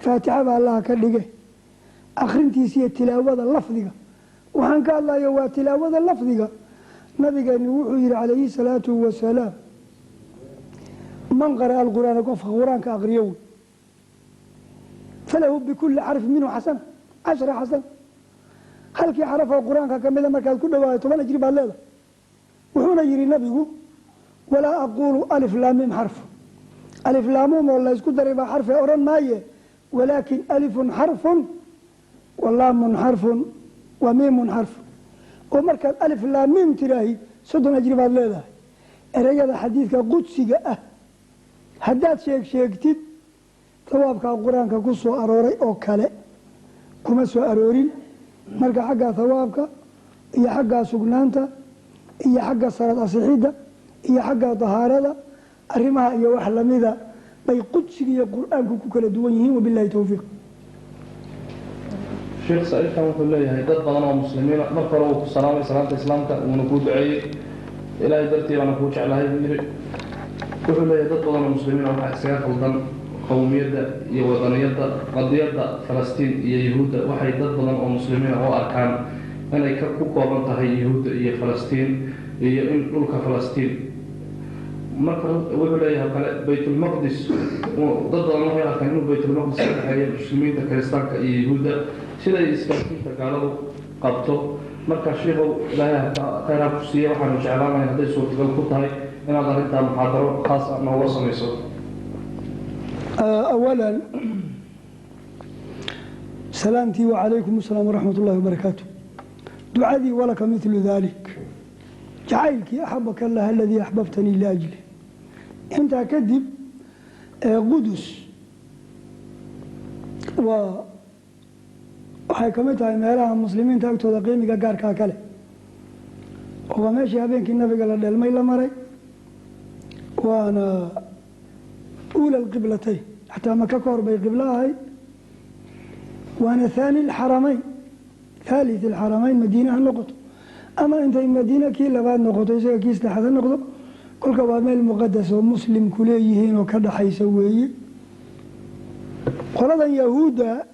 faatixa baa Allaha ka dhige, akhrintiisa iyo tilaawada lafdiga waxaan ka hadlayo waa tilaawada lafdiga. Nabigeeni wuxuu yihi calayhi salaatu wasalaam: man qara'a alqur'aana, qofka qur-aanka aqriyo wey, falahu bikulli xarfin minhu xasana, 10 xasana. Halkii xarafoo qur-aanka ka mida markaad ku dhawaayo, 10 ajri baad leedahay. Wuxuuna yihi nabigu: walaa aquulu alif laamim xarf, alif laamuum oo la ysku daray baa xarfe odhan maaye, walaakin alifun xarfun wa laamun xarfun wa miimun xarfun. Oo markaad alif laamiim tiraahid, 30 ajri baad leedahay. Ereyada xadiidka qudsiga ah haddaad sheeg sheegtid, hawaabkaa qur-aanka ku soo arooray oo kale kuma soo aroorin. Marka xagga hawaabka iyo xagga sugnaanta iyo xagga salaad asixidda iyo xagga dahaarada, arrimaha iyo wax lamida bay qudsiga iyo qur-aanku ku kala duwan yihiin. Wabilahi towfiiq. Sheekh, saa-ilkan wuxuu leeyahay dad badan oo muslimiina. Marka hore wuu ku salaamay salaanta islaamka, wuuna kuu duceeyey, Ilaahay dartii baana kuu jeclahay buu yidhi. Wuxuu leeyahay dad badan oo muslimiina waxaa iskaga qaldan qowmiyadda iyo wadaniyadda. Qadiyadda Falastiin iyo Yuhuudda waxay dad badan oo muslimiina u arkaan inay ku kooban tahay Yuhuudda iyo Falastiin iyo in dhulka Falastiin. Marka wuxuu leeyahay kale Baytulmaqdis, dad badan waxay arkaan inuu Baytulmaqdis ka dhexeeyo muslimiinta, kiristaanka iyo Yuhuudda, siday isgaarsiinta gaaladu qabto. Marka shiikow, Ilaahay khayr ha ku siiya, waxaanu jeclaanahay hadday suurtagal ku tahay inaad arrintaa muxaadaro khaas ah nooga samayso. Awalan, salaamtii wacalaykum asalaam waraxmat ullahi wabarakaatu. Ducadii walaka milu dalik. Jacaylkii axabaka allah aladii axbabtanii liajli. Intaa kadib Qudus waa waxay ka mid tahay meelaha muslimiinta agtooda qiimiga gaarkaa kale, oo waa meeshii habeenkii nabiga la dheelmay la maray, waana uula alqiblatayn, xataa Maka ka hor bay qiblo ahayd, waana haani alxaramayn, thalith alxaramayn, Madiine ha noqoto ama intay Madiine kii labaad noqoto isaga kii saddexaad ha noqdo. Kolka waa meel muqadas oo muslimku leeyihiin oo ka dhaxaysa weeye. Qoladan Yahuudda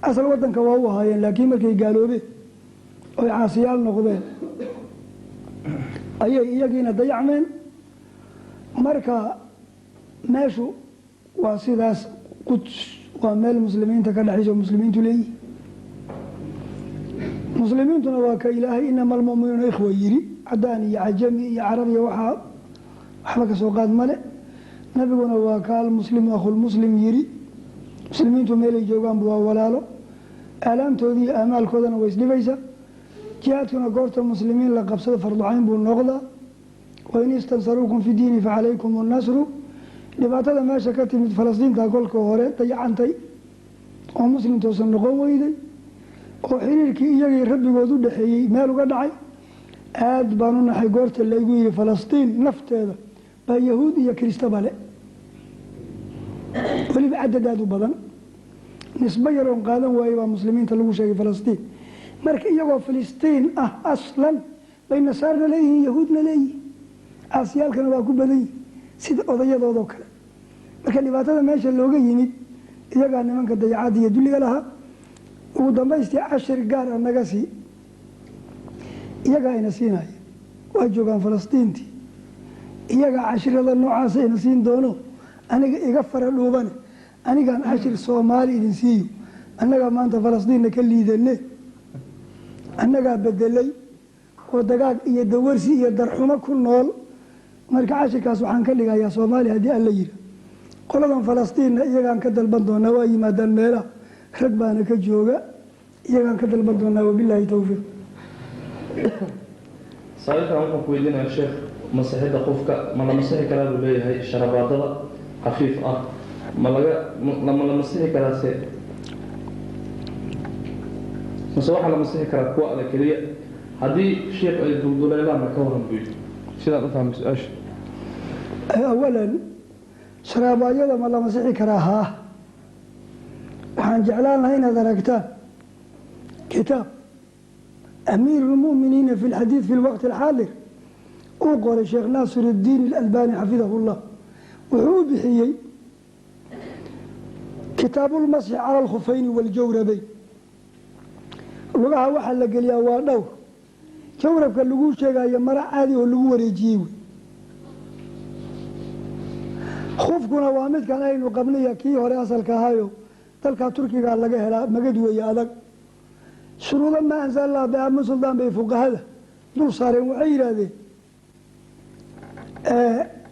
asal wadanka waa u ahaayeen, laakiin markay gaaloobeen oy caasiyaal noqdeen ayay iyagiina dayacmeen. Marka meeshu waa sidaas, Quds waa meel muslimiinta ka dhexaysa oo muslimiintu leeyihin. Muslimiintuna waa ka Ilaahay "inama almu'minuuna ikhwa" yiri, cadaan iyo cajami iyo carabiya waxaa waxba ka soo qaad male. Nabiguna waa ka "almuslimu akhulmuslim" yiri. Muslimiintu meelay joogaanba waa walaalo, aalaamtoodii iyo aamaalkoodana way isdhibaysaa. Jihaadkuna goorta muslimiin la qabsado farducayn buu noqdaa. "Wain istansaruukum fi diini facalaykum annasru." Dhibaatada meesha ka timid Falastiinta kolka hore dayacantay oo muslim toosan noqon weyday oo xiriirkii iyagii rabbigood u dhexeeyey meel uga dhacay. Aad baan u naxay goorta laygu yidhi Falastiin nafteeda baa Yahuud iyo Kiristaba le, weliba cadad aada u badan, nisbo yaroon qaadan waaye baa muslimiinta lagu sheegay Falastiin. Marka iyagoo Filistiin ah aslan bay nasaarna leeyihiin, Yahuudna leeyihiin, aasyaalkana waa ku badan yihin sida odayadoodoo kale. Marka dhibaatada meesha looga yimid iyagaa nimanka dayacadda iyo dulliga lahaa. Ugu dambaystii cashir gaar a naga sii, iyagaa ina siinaya, waa joogaan Falastiintii, iyagaa cashirada noocaasa ina siin doono. Aniga iga fara dhuubane, anigaan cashir Soomaali idin siiyo. Annagaa maanta Falastiinna ka liidane, annagaa bedelay oo dagaag iyo dawarsi iyo darxumo ku nool. Marka cashirkaas waxaan ka dhigayaa Soomaaliya haddii Alla yira. Qoladan Falastiinna iyagaan ka dalban doonaa, waa yimaadaan meelaha, rag baana ka jooga, iyagaan ka dalban doonaa. Wabilaahi towfiiq. Saa'ilkan wuxuu ku weydiinayaa, sheekh, masixidda qofka ma la masixi karaa buu leeyahay sharabaadada khafiif ah, ma laga ma la masixi karaa se mase waxaa la masixi karaa kuwa adag keliya? Haddii sheekh ay dulduleelaanna ka waran buu yidhi. Sidaan u fahmay su-aasha. Awalan, sharaabaayada ma la masixi karaa? Haa. Waxaan jeclaan lahaa inaad aragtaan kitaab amiir lmuminiina fi lxadiid fi lwaqti alxaadir uu qoray Sheekh Naasir اddiin اlalbani xafidahu llah. Wuxuu u bixiyey "Kitaabulmasxi cala alkhufayni waljawrabeyn". Lugaha waxaa la geliyaa waa dhowr. Jawrabka lagu sheegayo mara caadi oo lagu wareejiyey wey. Khufkuna waa midkan aynu qabnaya, kii hore asalka ahayo dalka Turkiga laga helaa, magad weeye adag. Shuruudo "maa anzala Allah bihaa min suldaan" bay fuqahada dul saareen. Waxay yidhaahdeen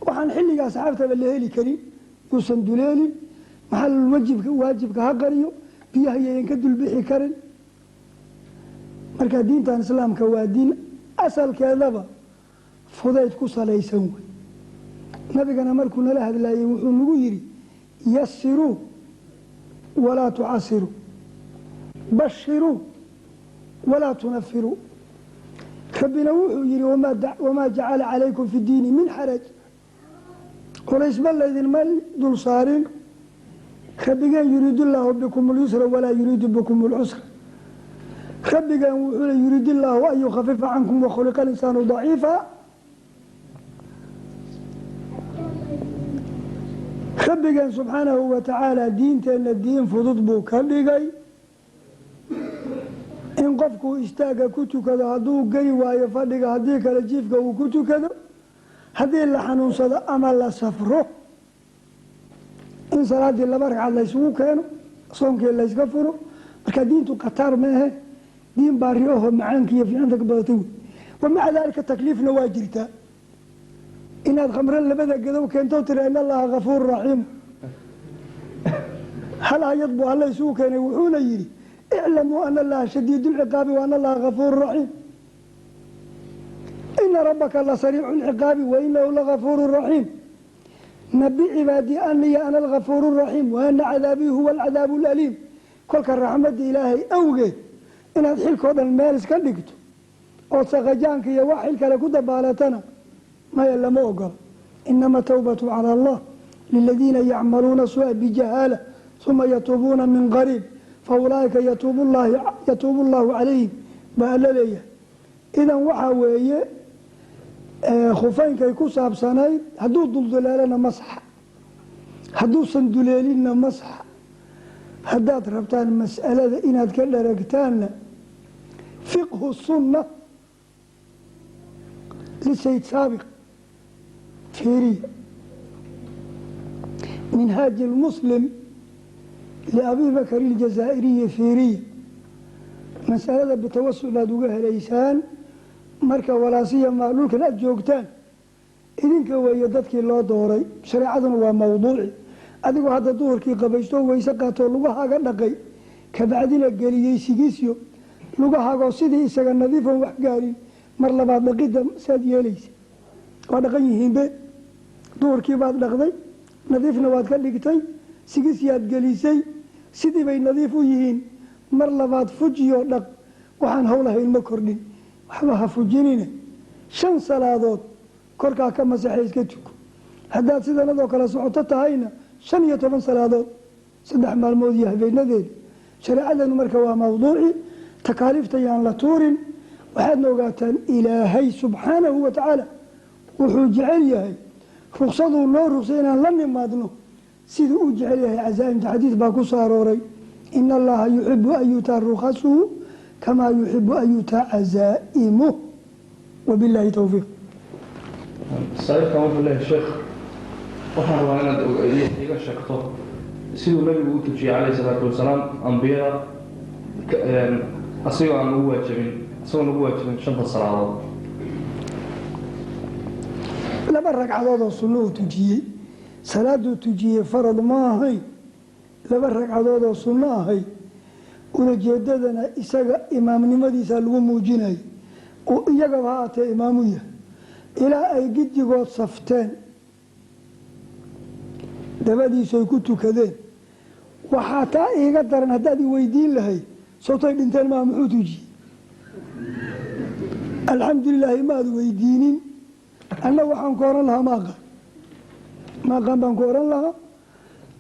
waxaan xilligaa asxaabtaba la heli karin yuusan duleelin, maxalulwajibka waajibka ha qariyo, biyaha yayan ka dulbixi karin. Marka diintan islaamka waa diin asalkeedaba fudayd ku salaysan wey. Nabigana markuu nala hadlaayey wuxuu nagu yidhi: "Yasiruu walaa tucasiruu, bashiruu walaa tunafiruu." Rabbina wuxuu yidhi: "Wamaa jacala calaykum fi diini min xaraj." Culaysba laydinma dul saarin. Rabbigeen "yuriidu llaahu bikum اlyusra walaa yuriidu bikum اlcusra". Rabbigeen wuxuu le "yuriid illaahu an yukhafifa cankum wakhuliqa alinsaanu daciifa". Rabbigeen subxaanahu wa tacaala diinteenna diin fudud buu ka dhigay. In qofku istaagga ku tukado hadduu geli waayo fadhiga, haddii kale jiifka uu ku tukado, haddii la xanuunsado ama la safro, in salaaddii laba ragcad laysugu keeno, soonkii layska furo. Marka diintu khataar maahe, diin baari aho macaanka iyo fiicanta ka badatay wey. Wa maca daalika takliifna waa jirtaa. Inaad khamre labada gadow keento tira "in allaha kafuur raxiim", hal ayad buu Alla isugu keenay, wuxuuna yidhi: "Iclamuu ana allaha shadiid lciqaabi wa ana allaha kafuur raxiim. Ina rabbaka la sariicu lciqaabi wa inahu lagafuuru raxiim." Nabi cibaadii aniya ana algafuuru raxiim wa ana cadaabii huwa alcadaabu alaliim. Kolka raxmadda Ilaahay awgeed inaad xilkoo dhan meel iska dhigto ood saqajaanka iyo wax xil kale ku dabaalatana, maya, lama ogola. Inama tawbatu cala Allah liladiina yacmaluuna sua bijahaala uma yatuubuuna min qariib fa ulaaika yatuubu llahu calayhim, baa alla leeyahay. Idan waxaa weeye khufaynkay ku saabsanayd. Hadduu dulduleelana masaxa, hadduusan duleelinna masaxa. Haddaad rabtaan mas'alada inaad ka dharagtaanna, fiqhu sunna lisayd saabiq fiiriya, minhaaj lmuslim liabi bakr iljazaa'iriyi fiiriya, masalada bitawasuc baad uga helaysaan. Marka walaasiyamaa dhulkan aad joogtaan, idinka weeye dadkii loo dooray. Shareecaduna waa mawduuci. Adigoo hadda duhurkii qabaysto, weyse qaatoo, lugahaaga dhaqay, kabacdina geliyey sigiisyo, lugahaagoo sidii isaga nadiifon wax gaarin, mar labaad dhaqidda saad yeelaysa? Waa dhaqan yihiinbe. Duhurkii baad dhaqday, nadiifna waad ka dhigtay, sigisyaad gelisay, sidii bay nadiif u yihiin. Mar labaad fujiyoo dhaq, waxaan howlahayn ma kordhin. Waxba ha fujinine, 5 salaadood korkaa ka masaxay, iska tuko. Haddaad sidanadoo kale socoto tahayna, 15 salaadood, 3 maalmood iyo habeenadeeda. Shareecadanu marka waa mawduuci, takaaliifta yaan la tuurin. Waxaadna ogaataan Ilaahay subxaanahu wa tacaala wuxuu jecel yahay ruksaduu noo rugsay inaan la nimaadno siduu u jecel yahay cazaa'imta. Xadiis baa ku soo arooray: ina Allaha yuxibu an yuutaa rukhasuhu kamaa yuxibu an yuutaa cazaa'imuh. Wabilaahi towfiiq. Saaxiibkan wuxuu leeyahay: sheekh, waxaan rabaa inaad iga sheegto siduu nabigu u tujiyey calayhi salaatu wasalaam ambiyada asigoo aan ugu waajibin, isagoon ugu waajibin shanta salaadood. 2 ragcadood oo sunno uu tujiyey. Salaaduu tujiyey farad ma ahayn, 2 ragcadood oo sunno ahayd. Ulajeedadana isaga imaamnimadiisa lagu muujinayay, oo iyagaba ha aatee imaamu yahay, ilaa ay gidigood safteen, dabadiisu ay ku tukadeen. Waxaa taa iiga daran haddaad i weydiin lahayd: sawtay dhinteen maa, muxuu tujiyey? Alxamdulilaahi, maad weydiinin. Anna waxaan ku oran lahaa ma aqaan, ma aqaan baan ku oran lahaa.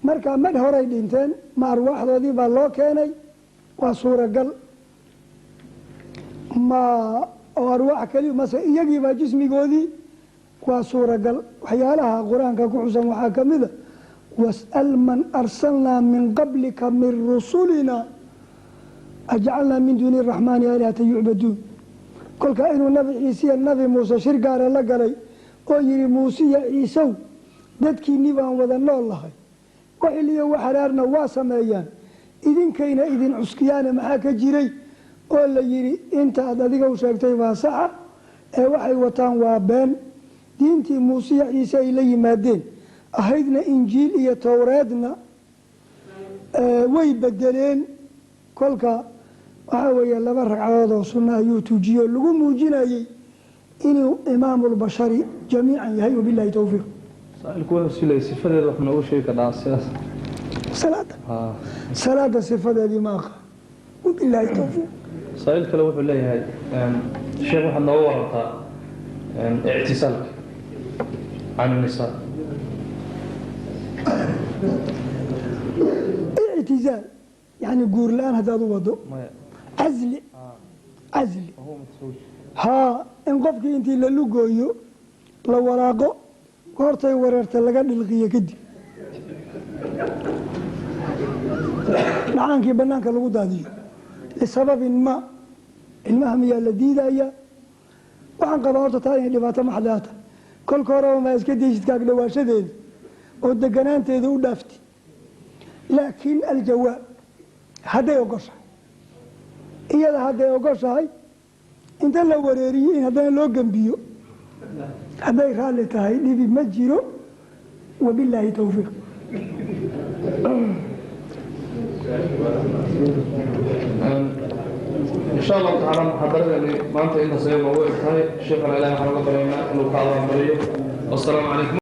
Marka madh horay dhinteen, ma arwaaxdoodii baa loo keenay? Waa suuragal. Ma oo arwaax keli mase iyagiibaa jismigoodii? Waa suuragal. Waxyaalaha Qur-aanka ku xusan waxaa ka mida: was'al man arsalnaa min qablika min rusulina ajcalnaa min duuni raxmaani aalihatan yucbaduun. Kolkaa inuu Nabi Ciisiya Nabi Muuse shir gaara la galay oo yihi: Muusiya Ciisow, dadkiinni baan wada nool lahay, waxiliyo waxaraarna waa sameeyaan, idinkayna idin cuskiyaane, maxaa ka jiray? Oo la yidhi: intaad adiga u sheegtay waa saxa, ee waxay wataan waa been. Diintii Muusiya Ciise ay la yimaadeen ahaydna Injiil iyo Towreedna way bedeleen. Kolka waxaa weeye 2 ragcadood oo sunna ayuu tujiyo, lagu muujinayey inuu imaamulbashari jamiican yahay. Wabilahi towfiiq. Saailku wuxuu silay sifadeeda wax noogu sheegi kardhaa sidaas? Salaada? Salaada sifadeedii ma aqaan. Wabilaahi towfiiq. Saa'il kale wuxuu leeyahay: sheekh, waxaad nooga warantaa ictisaalka can nisaa. Ictizaal yani guur la-aan haddaad u wado? Maya. Cazli, cazli. Wahuwa mutasawij. Haa, in qofkii intii la lugooyo, la walaaqo, goortay wareerta laga dhilqiyo, kadib dhacaankii banaanka lagu daadiyo lisababin ma. Ilmaha miyaa la diidaya? Waxaan qabaa horta taa inay dhibaato maxdaata. Kolka horeba maa iska daysid kaag dhawaashadeeda oo deganaanteeda u dhaafti. Laakiin aljawaab, hadday ogoshahay iyada, hadday ogoshahay inta la wareeriyo in haddana loo gembiyo, hadday raalli tahay, dhibi ma jiro. Wabilaahi towfiiq. Insha Allahu tacaala, muxaadaradani maanta intaas ayay noogu eg tahay. Sheekhana Ilahi waxaan uga baryaynaa inuu ka abaalmariyo. Wassalaamu calaykum.